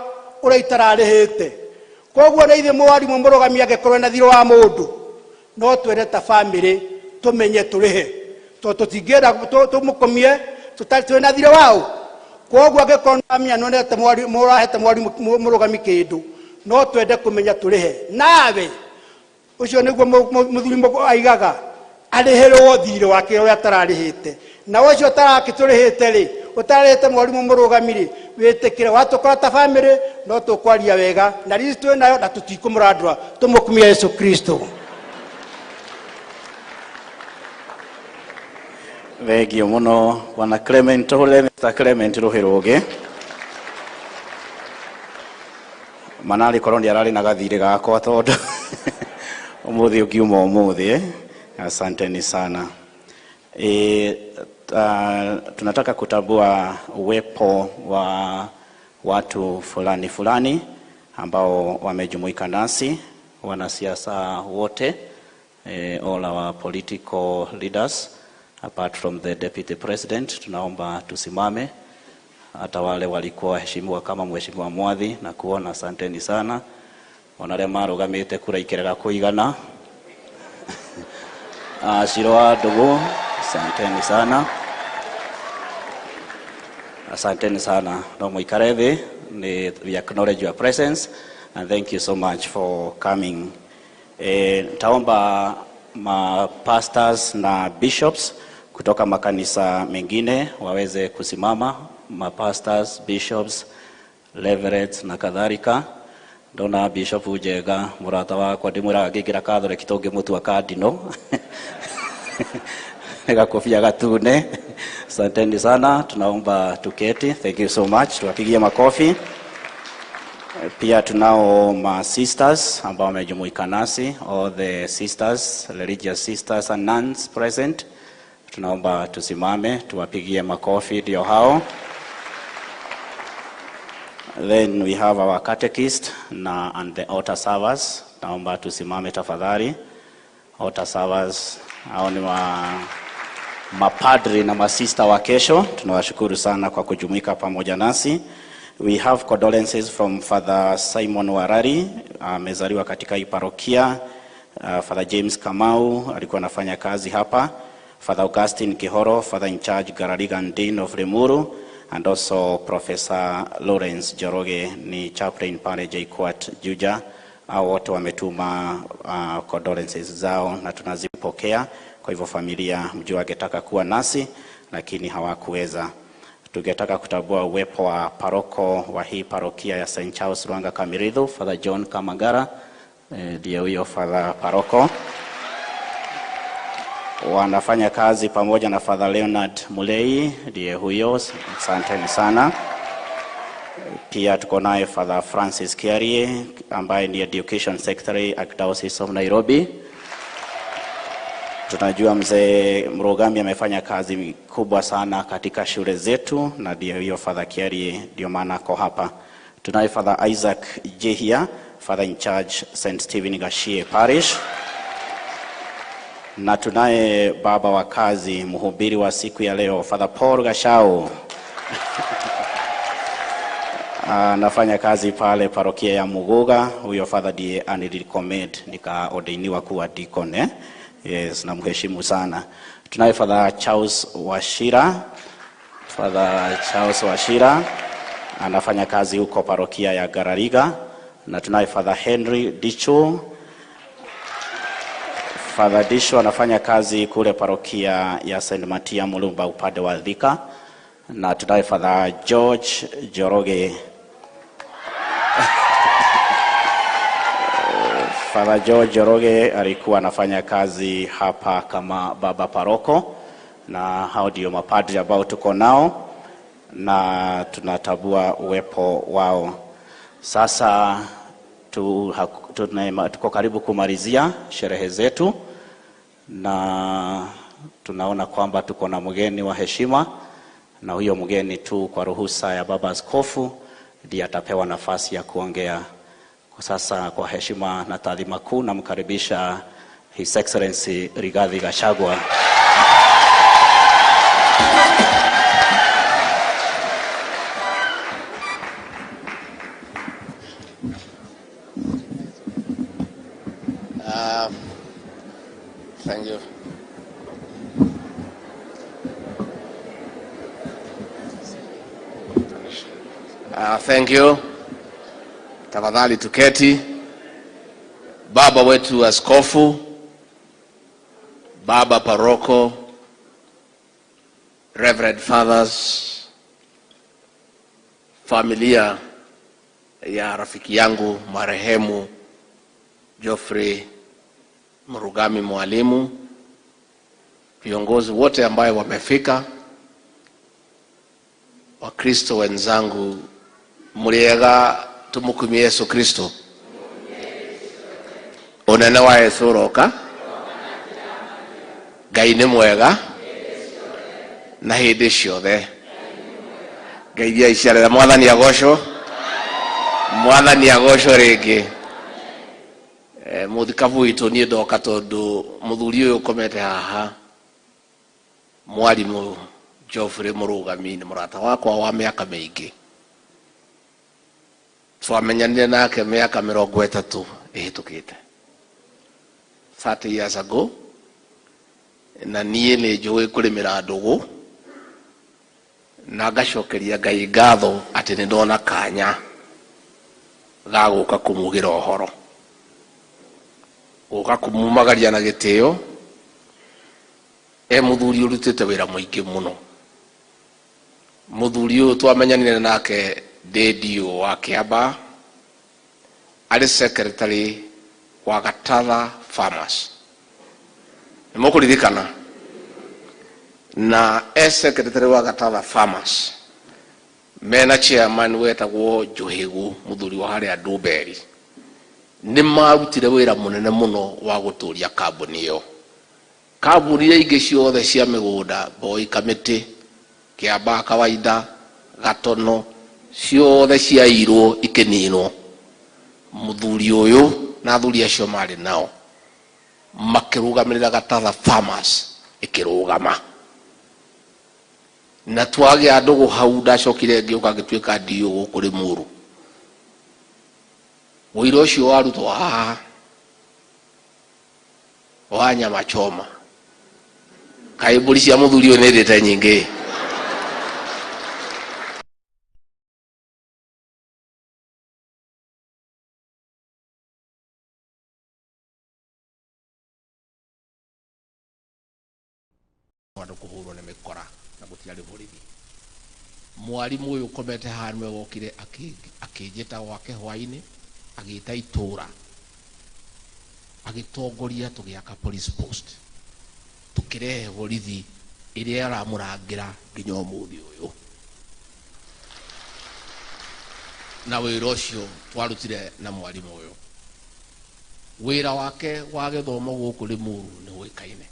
ũrĩa itararĩhĩte. Koguo na ithuĩ mwarimũ mũrũgami angĩkorwo ena thirĩ wa mũndũ, no twende ta bamĩrĩ tũmenye tũrĩhe, tondũ tũtingĩenda tũmũkomie tũtarĩ twĩna thirĩ waũ. Koguo angĩkorwo nĩwamenya nĩwonete mũrahete mwarimũ mũrũgami kĩndũ, no twende kũmenya tũrĩhe. Nawe ũcio nĩguo mũthuri aigaga arĩhĩrwo thirĩ wake ũrĩa atararĩhĩte. Na ũcio ũtarakĩtũrĩhĩte rĩ, ũtararĩhĩte mwarimũ mũrũgami rĩ, wĩtĩkĩre watũkora ta bamĩrĩ, no tũkwaria wega na list twĩ nayo na tũtikũmũrandũra. Tũmũkumia Yesu Kristo. Thengio mũno Bwana Clement, tũhũrĩre Mr. Clement rũhĩ rũngĩ. Manarĩ korwo nĩ ararĩ na gathirĩ gakwa tondũ ũmũthĩ ũngiuma ũmũthĩ. Asanteni sana. Tunataka kutambua uwepo wa watu fulani fulani ambao wamejumuika nasi, wanasiasa wote, all our political leaders apart from the deputy president, tunaomba tusimame. Hata wale walikuwa waheshimiwa kama Mheshimiwa Mwathi na kuona, asanteni sana. Ona arĩa marũgamĩte kura ikĩrega kũigana. Shiro wa Ndugu, asanteni sana. Asanteni sana. No mũikare thĩ, ni we acknowledge your presence and thank you so much for coming. Nitaomba ma pastors na bishops kutoka makanisa mengine waweze kusimama, ma pastors, bishops, reverends na kadhalika. Ndona Bishop Njega mũrata wakwa ndĩmwĩraga ngĩingĩra Catholic tũngĩmũtua cardinal nĩ gakobia gatune. Asanteni sana, tunaomba tuketi. Thank you so much, tuwapigie makofi. Pia tunao ma sisters ambao wamejumuika nasi, all the sisters, religious sisters and nuns present. Tunaomba tusimame tuwapigie makofi, ndio hao. Then we have our catechist na and the altar servers. Naomba tusimame tafadhali. Altar servers hao ni mapadri na masista wa kesho. Tunawashukuru sana kwa kujumuika pamoja nasi. We have condolences from Father Simon Warari, amezaliwa katika hii parokia. Father James Kamau alikuwa anafanya kazi hapa. Father Augustine Kihoro, Father in charge Gararigan Dean of Limuru, and also Professor Lawrence Njoroge ni chaplain pale JKUAT Juja. Hao wote wametuma condolences zao na tunazipokea. Kwa hivyo familia mjua angetaka kuwa nasi lakini hawakuweza. Tungetaka kutambua uwepo wa paroko wa hii parokia ya St. Charles Lwanga Kamiriithu, Father John Kamagara, ndiye huyo Father paroko. Wanafanya kazi pamoja na Father Leonard Mulei, ndiye huyo, asanteni sana. Pia tuko naye Father Francis Kiarie ambaye ni Education Secretary Archdiocese of Nairobi. Tunajua mzee Murugami amefanya kazi kubwa sana katika shule zetu na ndiye huyo Father Kiarie, ndio maana ako hapa. Tunaye Father Isaac Jehia, Father in charge St. Stephen Gachie Parish. Na tunaye baba wa kazi, mhubiri wa siku ya leo, Father Paul Gashau. Anafanya kazi pale parokia ya Muguga. Huyo father ndiye anirecommend nikaordainiwa kuwa deacon, eh? Yes, namheshimu sana. Tunaye Father Charles Wachira. Father Charles Wachira anafanya kazi huko parokia ya Garariga. Na tunaye Father Henry Dicho. Father Dicho anafanya kazi kule parokia ya St. Matia Mulumba upande wa Thika. Na tunaye Father George Njoroge. Father George Njoroge alikuwa anafanya kazi hapa kama baba paroko, na hao ndio mapadri ambao tuko nao na tunatambua uwepo wao. Sasa tuko karibu kumalizia sherehe zetu, na tunaona kwamba tuko na mgeni wa heshima, na huyo mgeni tu kwa ruhusa ya baba askofu ndiye atapewa nafasi ya kuongea. Kwa sasa, kwa heshima na taadhima kuu, namkaribisha His Excellency Rigathi Gachagua. Thank you. Thank you. Tafadhali tuketi. Baba wetu askofu, baba paroko, Reverend Fathers, familia ya rafiki yangu marehemu Geoffrey Murugami Mwalimu, viongozi wote ambayo wamefika, Wakristo wenzangu, muriega tumukumie Yesu Kristo. Unene wa Yesu uroka. Ngai nĩ mwega. Na hĩndĩ ciothe. Ngeithiai ciarera. Mwathani agocwo. Mwathani agocwo rĩngĩ. Eh, Mũthikabu witũ niĩ ndoka tondũ mũthuri ũyũ ũkomete haha mwarimũ Geoffrey Mũrũgami nĩ mũrata wakwa wa mĩaka mĩingĩ. Twamenyanire nake mĩaka 30 ĩhĩtũkĩte, 30 years ago, na niĩ nĩ njũĩ kũrĩmĩra ndũgũ na ngacokeria Ngai ngatho atĩ nĩ ndona kanya ga gũka kũmugĩra ũhoro, gũka kũmumagaria na gĩtĩo. E mũthuri ũrutĩte wĩra mũingĩ mũno. Mũthuri ũyũ twamenyanire nake ndĩ DO wa Kĩambaa, arĩ secretary wa Gatatha Farmers. Nĩ mũkũririkana? Na e secretary wa Gatatha Farmers mena chairman wetagwo Njohĩgu, mũthuri wa harĩa Ndumberi. Nĩ marutire wĩra mũnene mũno wa gũtũria kambuni ĩyo. Kambuni iria ingĩ ciothe cia mĩgũnda, Mboi Kamĩtĩ, Kĩambaa Kawaida, Gatono, ciothe ciaiyirwo ikĩninwo. Mũthuri ũyũ na athuri acio marĩ nao makĩrũgamĩrĩra Gatatha Farmers ĩkĩrũgama. Na twagĩa ndũgũ hau, ndacokire ngĩũka ngĩtuĩka DO gũkũ Limuru. Ũira ũcio warutwo haha wa nyama choma, kaĩ mbũri cia mũthuri ũyũ nĩ ndĩte nyingĩ. Andũ kũhũrwo nĩ mĩkora na gũtiarĩ borithi. Mwarimũ ũyũ ũkomete haha nĩwe wokire akĩnjĩta gwake hwainĩ, agĩta itũra, agĩtongoria tũgĩaka police post, tũkĩrehe borithi ĩrĩa ĩramũrangĩra nginya ũmũthĩ ũyũ. Na wĩra ũcio twarutire na mwarimũ ũyũ, wĩra wake wa gĩthomo gũkũ Limuru nĩ ũĩkaine.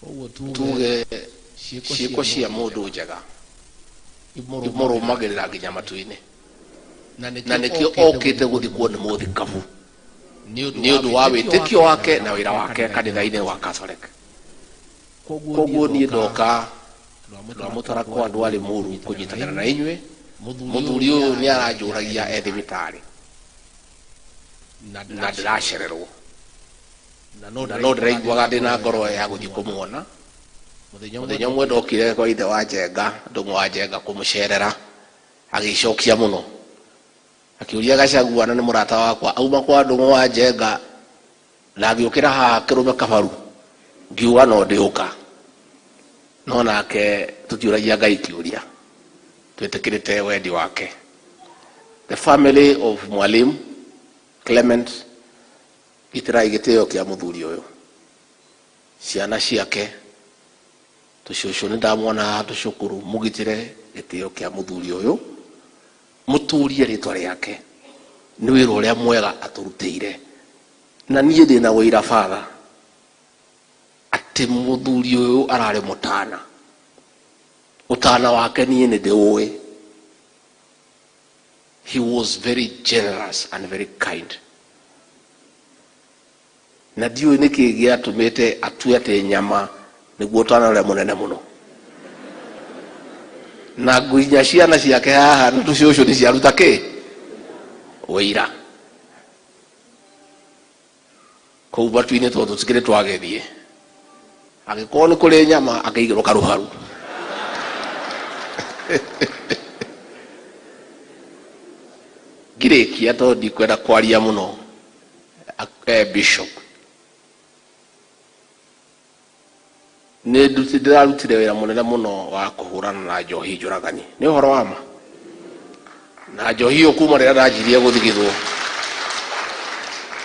Koguo tuge ciĩko cia mũndũ njega imũrũmagĩrĩra nginya matu-inĩ, na nĩkĩo okĩte gũthikwo nĩ mũthikabu nĩ ũndũ wa wĩtĩkio wake na wĩra wake kanitha-inĩ wa Catholic. Koguo niĩ ndoka andũ a Mũtarakwa, andũ a Limuru kũnyitanĩra na inyuĩ. Mũthuri ũyũ nĩ aranjũragia e thibitarĩ na ndĩracererwo, na no ndĩraiguaga ndĩ na ngoro ya gũthiĩ kũmuona. Mũthenya ũmwe ndokire kwa ithe wa Njenga, Ndũng'ũ wa Njenga, kũmũcerera, agĩcokia mũno akĩũria Gachagua, na nĩ mũrata wakwa, auma kwa Ndũng'ũ wa Njenga na agĩũkĩra haha kĩrũme kabaru, ngiuga no ndĩũka. No nake tũtiũragia Ngai kĩũria, twĩtĩkĩrĩte wendi wake. The family of Mwalimu Clement, gitĩrai gĩtĩo kĩa mũthuri ũyũ, ciana ciake, tũcũcũ nĩ ndamwona haha, tũcũkũrũ, mũgitĩre gĩtĩo kĩa mũthuri ũyũ, mũtũrie rĩtwa rĩake nĩ wĩra ũrĩa mwega atũrutĩire. Na niĩ ndĩna ũira batha atĩ mũthuri ũyũ ararĩ mũtana. Ũtana wake niĩ nĩ ndĩũĩ. He was very generous and very kind. Na ndiũĩ nĩkĩ gĩatũmĩte atue atĩ nyama nĩguo ũtana ũrĩa mũnene mũno. Na nginya ciana ciake haha na tũcũcũ nĩ ciaruta kĩ ũira kũu matu-inĩ, tondũ tũtikĩrĩ twagĩthiĩ. Angĩkorwo nĩ kũrĩ nyama, akĩigĩrwo karuharu. Ngirĩkia tondũ ndikwenda kwaria mũno. Bishop, nĩ ndĩrarutire wĩra mũnene mũno wa kũhũrana na njohi njũragani. Nĩ ũhoro wa ma na njohi ĩyo kuma rĩrĩa ndanjirie gũthigithwo,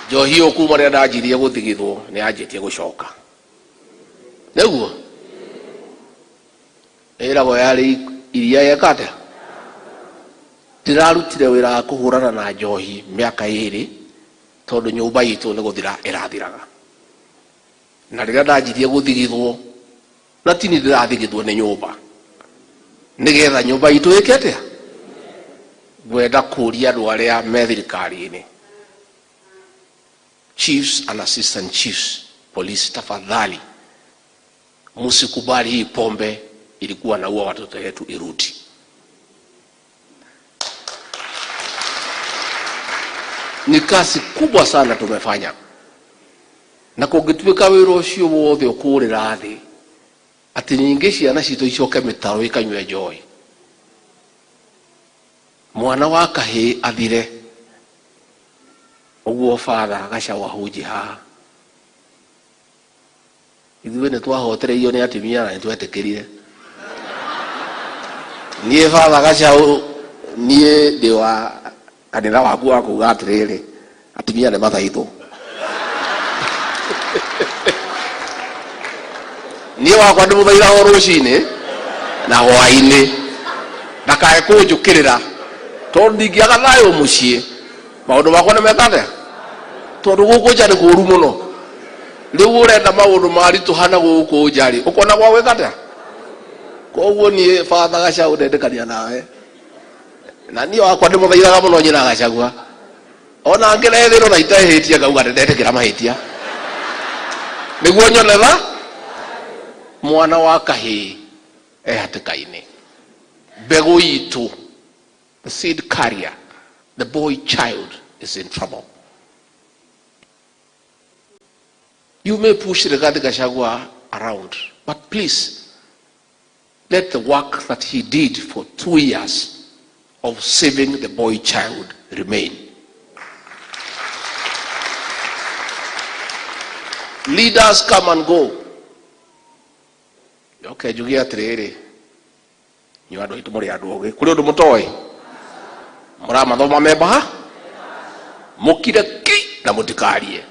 njohi ĩyo kuma rĩrĩa ndanjirie gũthigithwo nĩ yanjĩtie gũcoka. Nĩguo ĩragwo yarĩ iria yeka atĩa. Ndĩrarutire wĩra wa kũhũrana na njohi mĩaka 2, tondũ nyũmba itũ nĩ gũthira ĩrathiraga. Na rĩrĩa ndanjirie gũthigithwo, Na ti niĩ ndĩrathigithwo nĩ nyũmba nĩgetha nyũmba itũ ĩke atĩa. Ngwenda kũria andũ arĩa me thirikari-inĩ, chiefs and assistant chiefs, polisi, tafadhali msikubali hii pombe ilikuwa naua watoto wetu irudi. Ni kazi kubwa sana tumefanya, na kũngĩtuĩka wĩra ũcio wothe ũkũrĩra thĩ atĩ nyingĩ ciana citũ icoke mĩtaro ikanyue njohi, mwana wa kahĩĩ athire ũguo. Father Gachagua ahunji haha, ithuĩ nĩ twahotereirio nĩ atumia na nĩ twetĩkĩrire. Niĩ Father Gachagua, niĩ ndĩ wa kanitha waku wa kuga atĩrĩrĩ, atumia nĩ mathaithũ. Niĩ wakwa ndĩmũthaithaga o rũcinĩ na hwaĩ-inĩ ndakae kũnjũkĩrĩra, tondũ ndingĩaga thayũ mũciĩ maũndũ makwa nĩ meka atĩa, tondũ gũkũ nja nĩ kũũru mũno. Rĩu ũrenda maũndũ maritũha na gũkũ nja rĩ, ũkona gwa gwĩka atĩa? Koguo niĩ Father Gachagua ndendĩkania nawe, na niĩ wakwa ndĩmũthaithaga mũno nyina Gachagua, ona ngĩrethĩrwo na itehĩtie ngauga ndĩndetĩkĩra mahĩtia nĩguo nyone tha mwana wa kahĩĩ e hatĩka-inĩ. Mbegũ itũ, the seed carrier, the boy child is in trouble. You may push Rigathi Gachagua around, but please let the work that he did for 2 years of saving the boy child remain. Leaders come and go. Okay, njuge atĩrĩrĩ, inyuĩ andũ aitũ mũrĩ andũ ogĩ, kũrĩ ũndũ mũtoĩ mũramathoma membaha, mũkire ki na mũtikarie.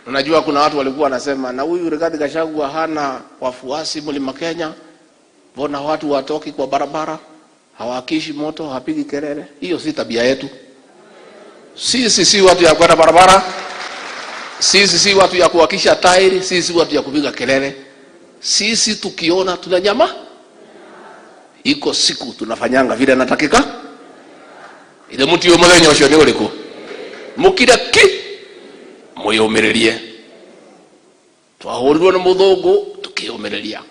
Unajua kuna watu walikuwa wanasema na huyu Rigathi Gachagua hana wafuasi Mlima Kenya, mbona watu watoki kwa barabara, hawakishi moto, hawapigi kelele? Hiyo si tabia yetu. Sisi si watu ya kwenda barabara, sisi si watu ya kuwakisha tairi, sisi si watu ya kupiga kelele. Sisi tukiona tunanyama, iko siku tunafanyanga vile natakika. Ile muti yo muthenya ucio ni uriku? Mukire ki mwiyumiririe. Twahurirwo ni muthungu tukiyumiriria,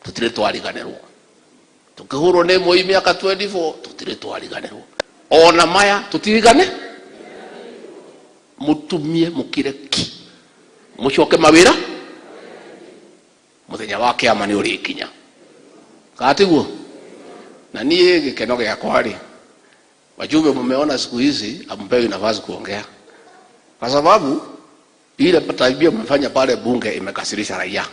tutire twariganirwo. Tukihurwo ni Moi miaka 24 tutire twariganirwo. Ona maya tutirigane, mutumie mukire ki mucoke mawira, muthenya wa kiama ni urikinya. Katiguo na nie gikeno giakwa ri, wajumbe mumeona siku hizi ampewi nafasi kuongea kwa sababu ile tabia mmefanya pale bunge imekasirisha raia.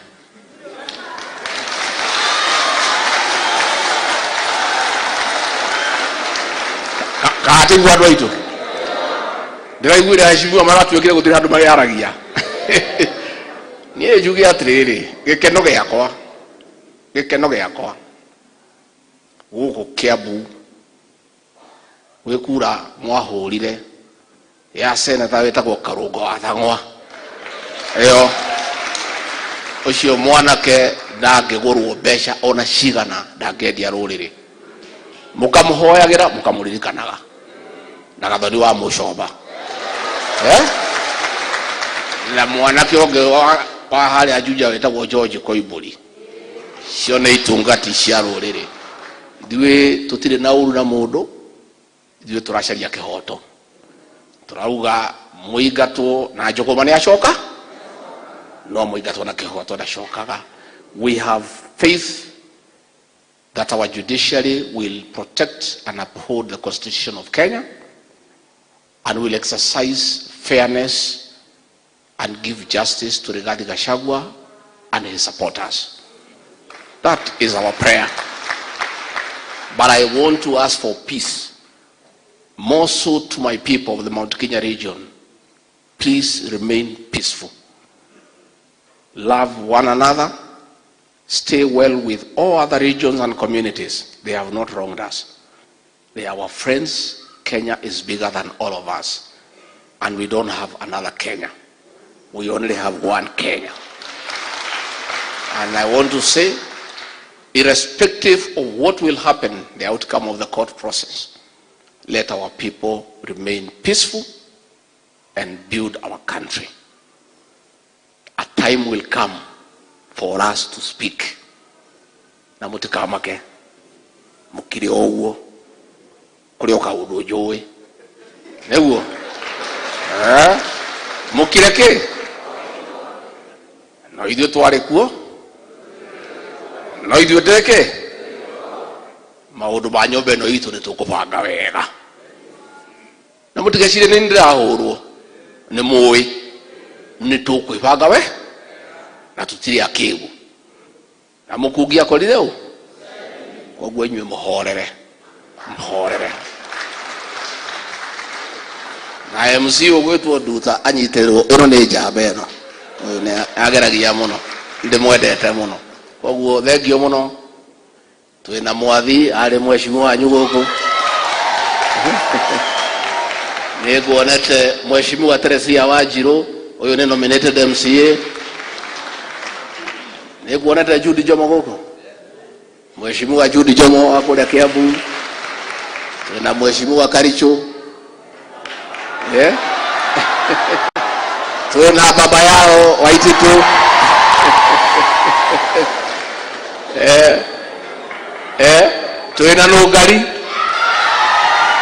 Katiguo andu aitu ndiraiguire aheshimiwa maratuĩkire gũtirĩ handũ marĩaragia. Niĩ njuge atĩrĩrĩ, gĩkeno gĩakwa, gĩkeno gĩakwa gũkũ Kiambu gwĩ kura mwahũrire ya seneta wĩtagwo Karũngo wa Thang'wa, ĩyo ũcio mwanake ndangĩgũrwo mbeca ona cigana, ndangĩendia rũrĩrĩ. Mũkamũhoyagĩra, mũkamũririkanaga na Gathoni wa Mũcomba, na mwanake ũngĩ wa harĩa Juja wĩtagwo George Koimbũri. Cio nĩ itungati cia rũrĩrĩ. Ithuĩ tũtirĩ na ũru na mũndũ, ithuĩ tũracaria kĩhoto. Tũrauga mũingatwo na njũgũma nĩ acoka, no mũingatwo na kĩhoto ndacokaga. We have faith that our judiciary will protect and uphold the Constitution of Kenya and will exercise fairness and give justice to Rigathi Gachagua and his supporters. That is our prayer. But I want to ask for peace, more so to my people of the Mount Kenya region. Please remain peaceful. Love one another. Stay well with all other regions and communities. They have not wronged us. They are our friends. Kenya is bigger than all of us. And we don't have another Kenya. We only have one Kenya. And I want to say, irrespective of what will happen, the outcome of the court process, let our people remain peaceful and build our country. A time will come for us to speak. Na mutikamake mukire o ũguo kũrĩ o kaũndũ njũĩ nĩguo. Eh? Mukire kĩ no ithuĩ twarĩ kuo no ithuĩ ndĩkĩ maũndũ ma nyũmba ĩno itũ nĩ tũkũbanga wega na mũtigecirie nĩ ndĩrahũrwo nĩ mũĩ nĩ tũkwĩbanga we na tũtirĩ akĩgu na mũkungi akorire ũ koguo inyuĩ mũhorere mũhorere na MC ũgwĩtwo Nduta anyitĩrĩrwo ĩno nĩ njamba ĩno ũyũ nĩ ageragia mũno ndĩmwendete mũno koguo thengio mũno twĩna mwathi arĩ mheshimiwa wanyu gũkũ nĩ nguonete mheshimiwa Teresia Wanjirũ ũyũ nĩ nominated MCA nĩ nguonete Judy Jomo gũkũ mheshimiwa Judy Jomo wa kũrĩa Kiambu twĩna mheshimiwa Karicho, yeah? Twĩna baba yao Waititu, eh, eh, twĩna Nũngari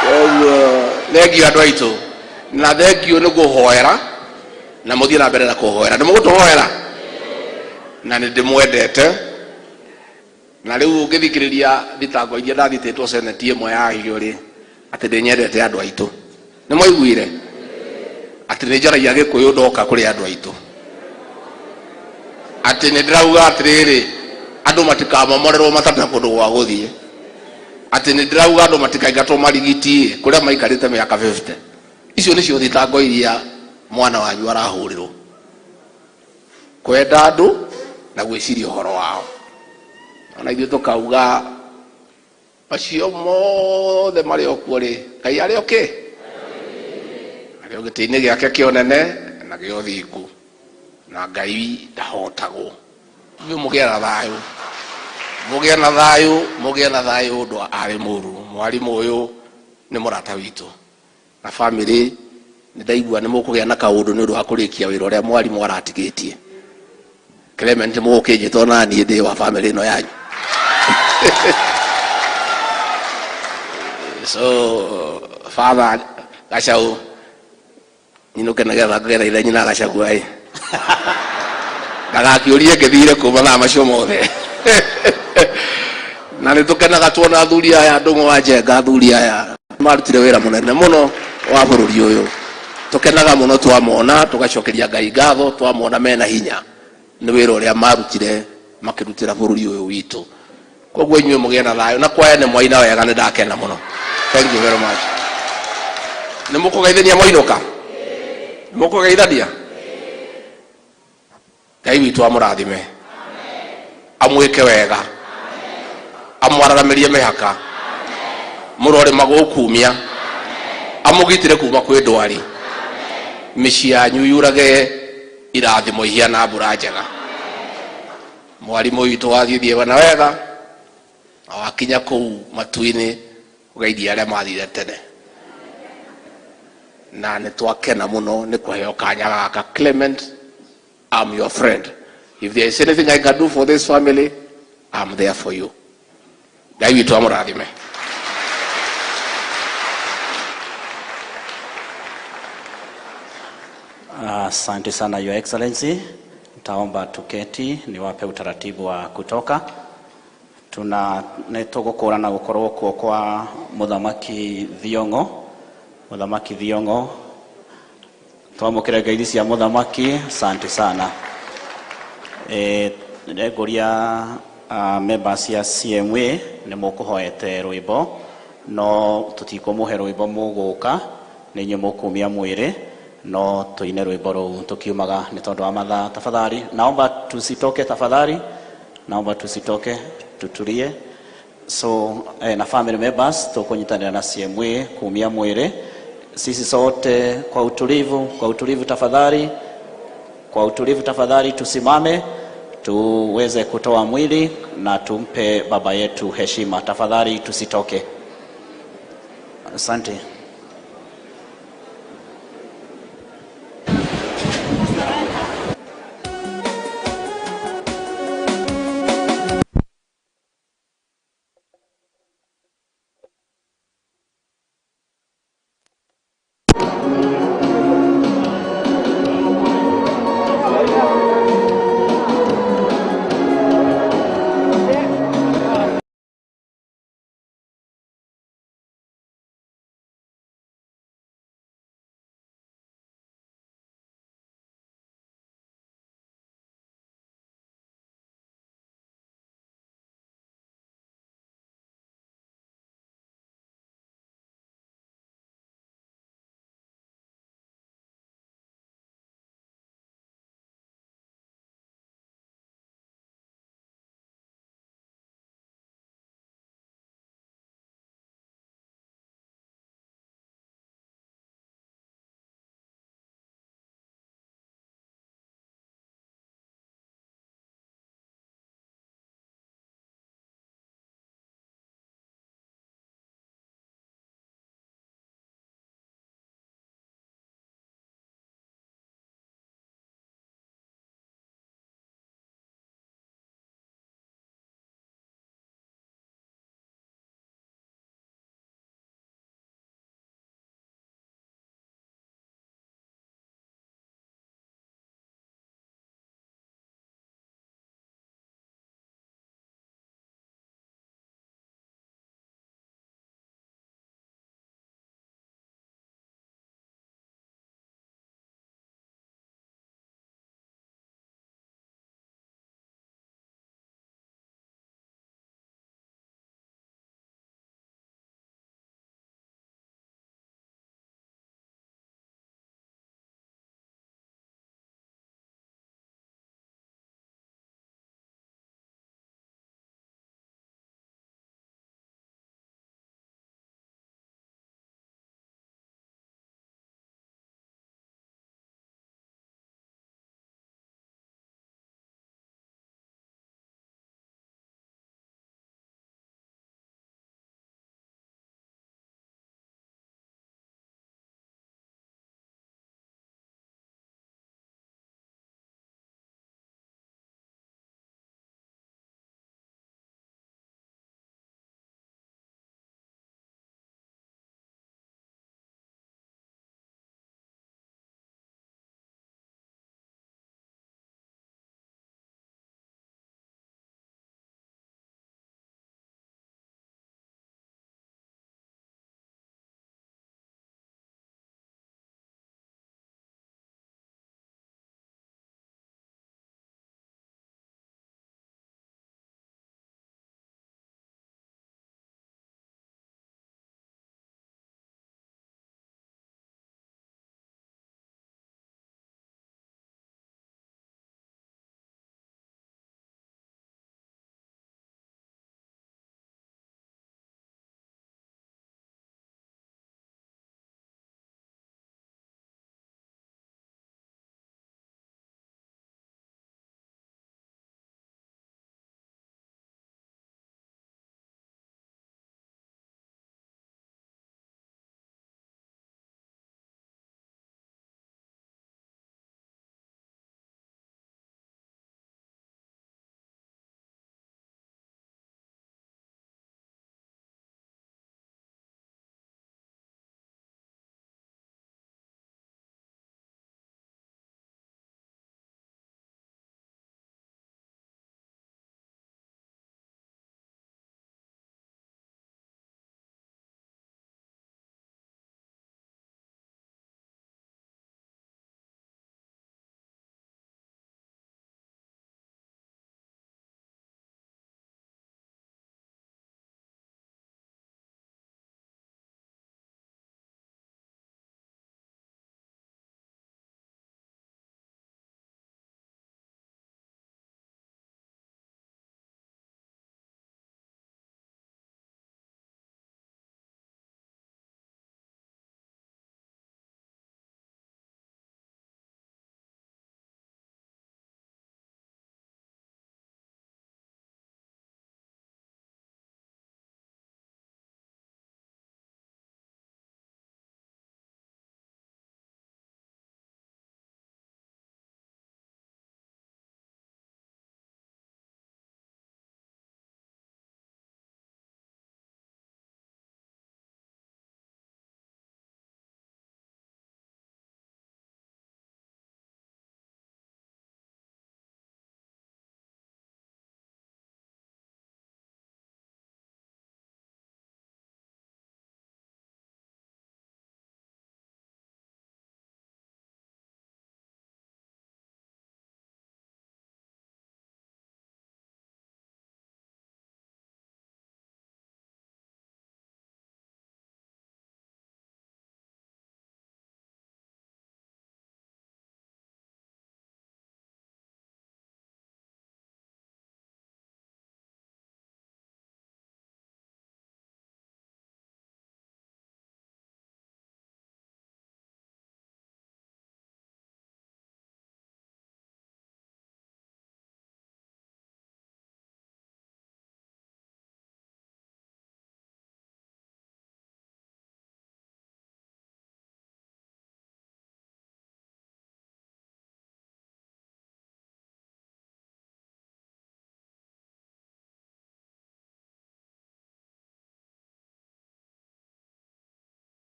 koguo thengio andũ aitũ na thengio nĩ kũhoera na mũthiĩ na mbere na kũhoera nĩ mũgũtũhoera na nĩ ndĩmwendete na rĩu ũngĩthikĩrĩria thitango iria ndathitĩtwo seneti ĩmwe yacio rĩ atĩ ndĩnyendete andũ aitũ nĩ mwaiguire atĩ nĩ njaragia gĩkũyũ ndoka kũrĩ andũ aitũ atĩ nĩ ndĩrauga atĩrĩrĩ andũ matikamomorerwo matarĩ na kũndũ gwa gũthiĩ atĩ nĩ ndĩrauga andũ matikaingatwo marigiti kũrĩa maikarĩte mĩaka 50 icio nĩcio thitango iria mwana wanyu arahũrĩrwo kwenda andũ na gwĩciria ũhoro wao ona ithuĩ tũkauga macio mothe marĩ o kuo rĩ Ngai arĩ o kĩ arĩ o gĩtĩ-inĩ gĩake kĩa ũnene na gĩa ũthingu na Ngai ndahotagwo inyuĩ mũgĩe na thayũ mũgĩe na thayũ mũgĩe na thayũ ũndũ arĩ mũru mwarimũ ũyũ nĩ mũrata witũ na family nĩ ndaigua nĩ mũkũgĩa na kaũndũ nĩ ũndũ wa kũrĩkia wĩra ũrĩa mwarimũ aratigĩtie Clement mũgũkĩnjĩta ona niĩ ndĩ wa family ĩno yanyu so father Gacau nyinũke nĩgetha ngetha ithe nyina Gacau ĩ ndagakĩũrie ngĩthire kũ mathaa macio mothe na nĩ tũkenaga tuona athuri aya Ndũng'ũ wa Njenga athuri aya marutire wĩra mũnene mũno wa bũrũri ũyũ tũkenaga mũno twamona tũgacokeria Ngai ngatho twamona mena hinya nĩ wĩra ũrĩa marutire makĩrutĩra bũrũri ũyũ witũ koguo inyuĩ mũgĩe na thayũ na kwaya nĩ mwaina wega nĩ ndakena mũno. Thank you very much. Nĩ mũkũgeithania mwainũka nĩ mũkũgeithania Ngai witũ amũrathime amwĩke wega amwararamĩrie mĩhaka mũrore magũkumia amũgitĩre kuma kwĩ ndwari mĩciĩ yanyu yurage irathimo ihiana mbura njega mwarimũ witũ wathiĩ thiĩ na wega na wakinya kũu matu-inĩ ũgeithie arĩa mathire tene na nĩ twakena mũno nĩ kũheo kanya gaka. Clement, I'm your friend. If there is anything I can do for this family, I'm there for you. Ngai witũ amũrathime. Asante sana, Your Excellency. Nitaomba tuketi niwape utaratibu wa kutoka. Tuna nĩ tũgũkũrana gũkorwo kuo kwa Mũthamaki Thiong'o. Mũthamaki Thiong'o, twamũkĩre ngeithi cia mũthamaki. Asante sana. E, ngũria members cia CMA nĩ mũkũhoete rwĩmbo no tũtikũmũhe rwĩmbo mũgũka nĩ inyuĩ mũkumia mwĩrĩ no tuine rwĩmbo rũu tukiumaga nĩ tondũ wa mathaa. Tafadhali naomba tusitoke, tafadhali naomba tusitoke, tutulie. So na family members tũkũnyitanĩra na CMA kumia mwĩrĩ. Sisi sote kwa utulivu tafadhali, kwa utulivu tafadhali, tusimame tuweze kutoa mwili na tumpe baba yetu heshima. Tafadhali tusitoke. Asante.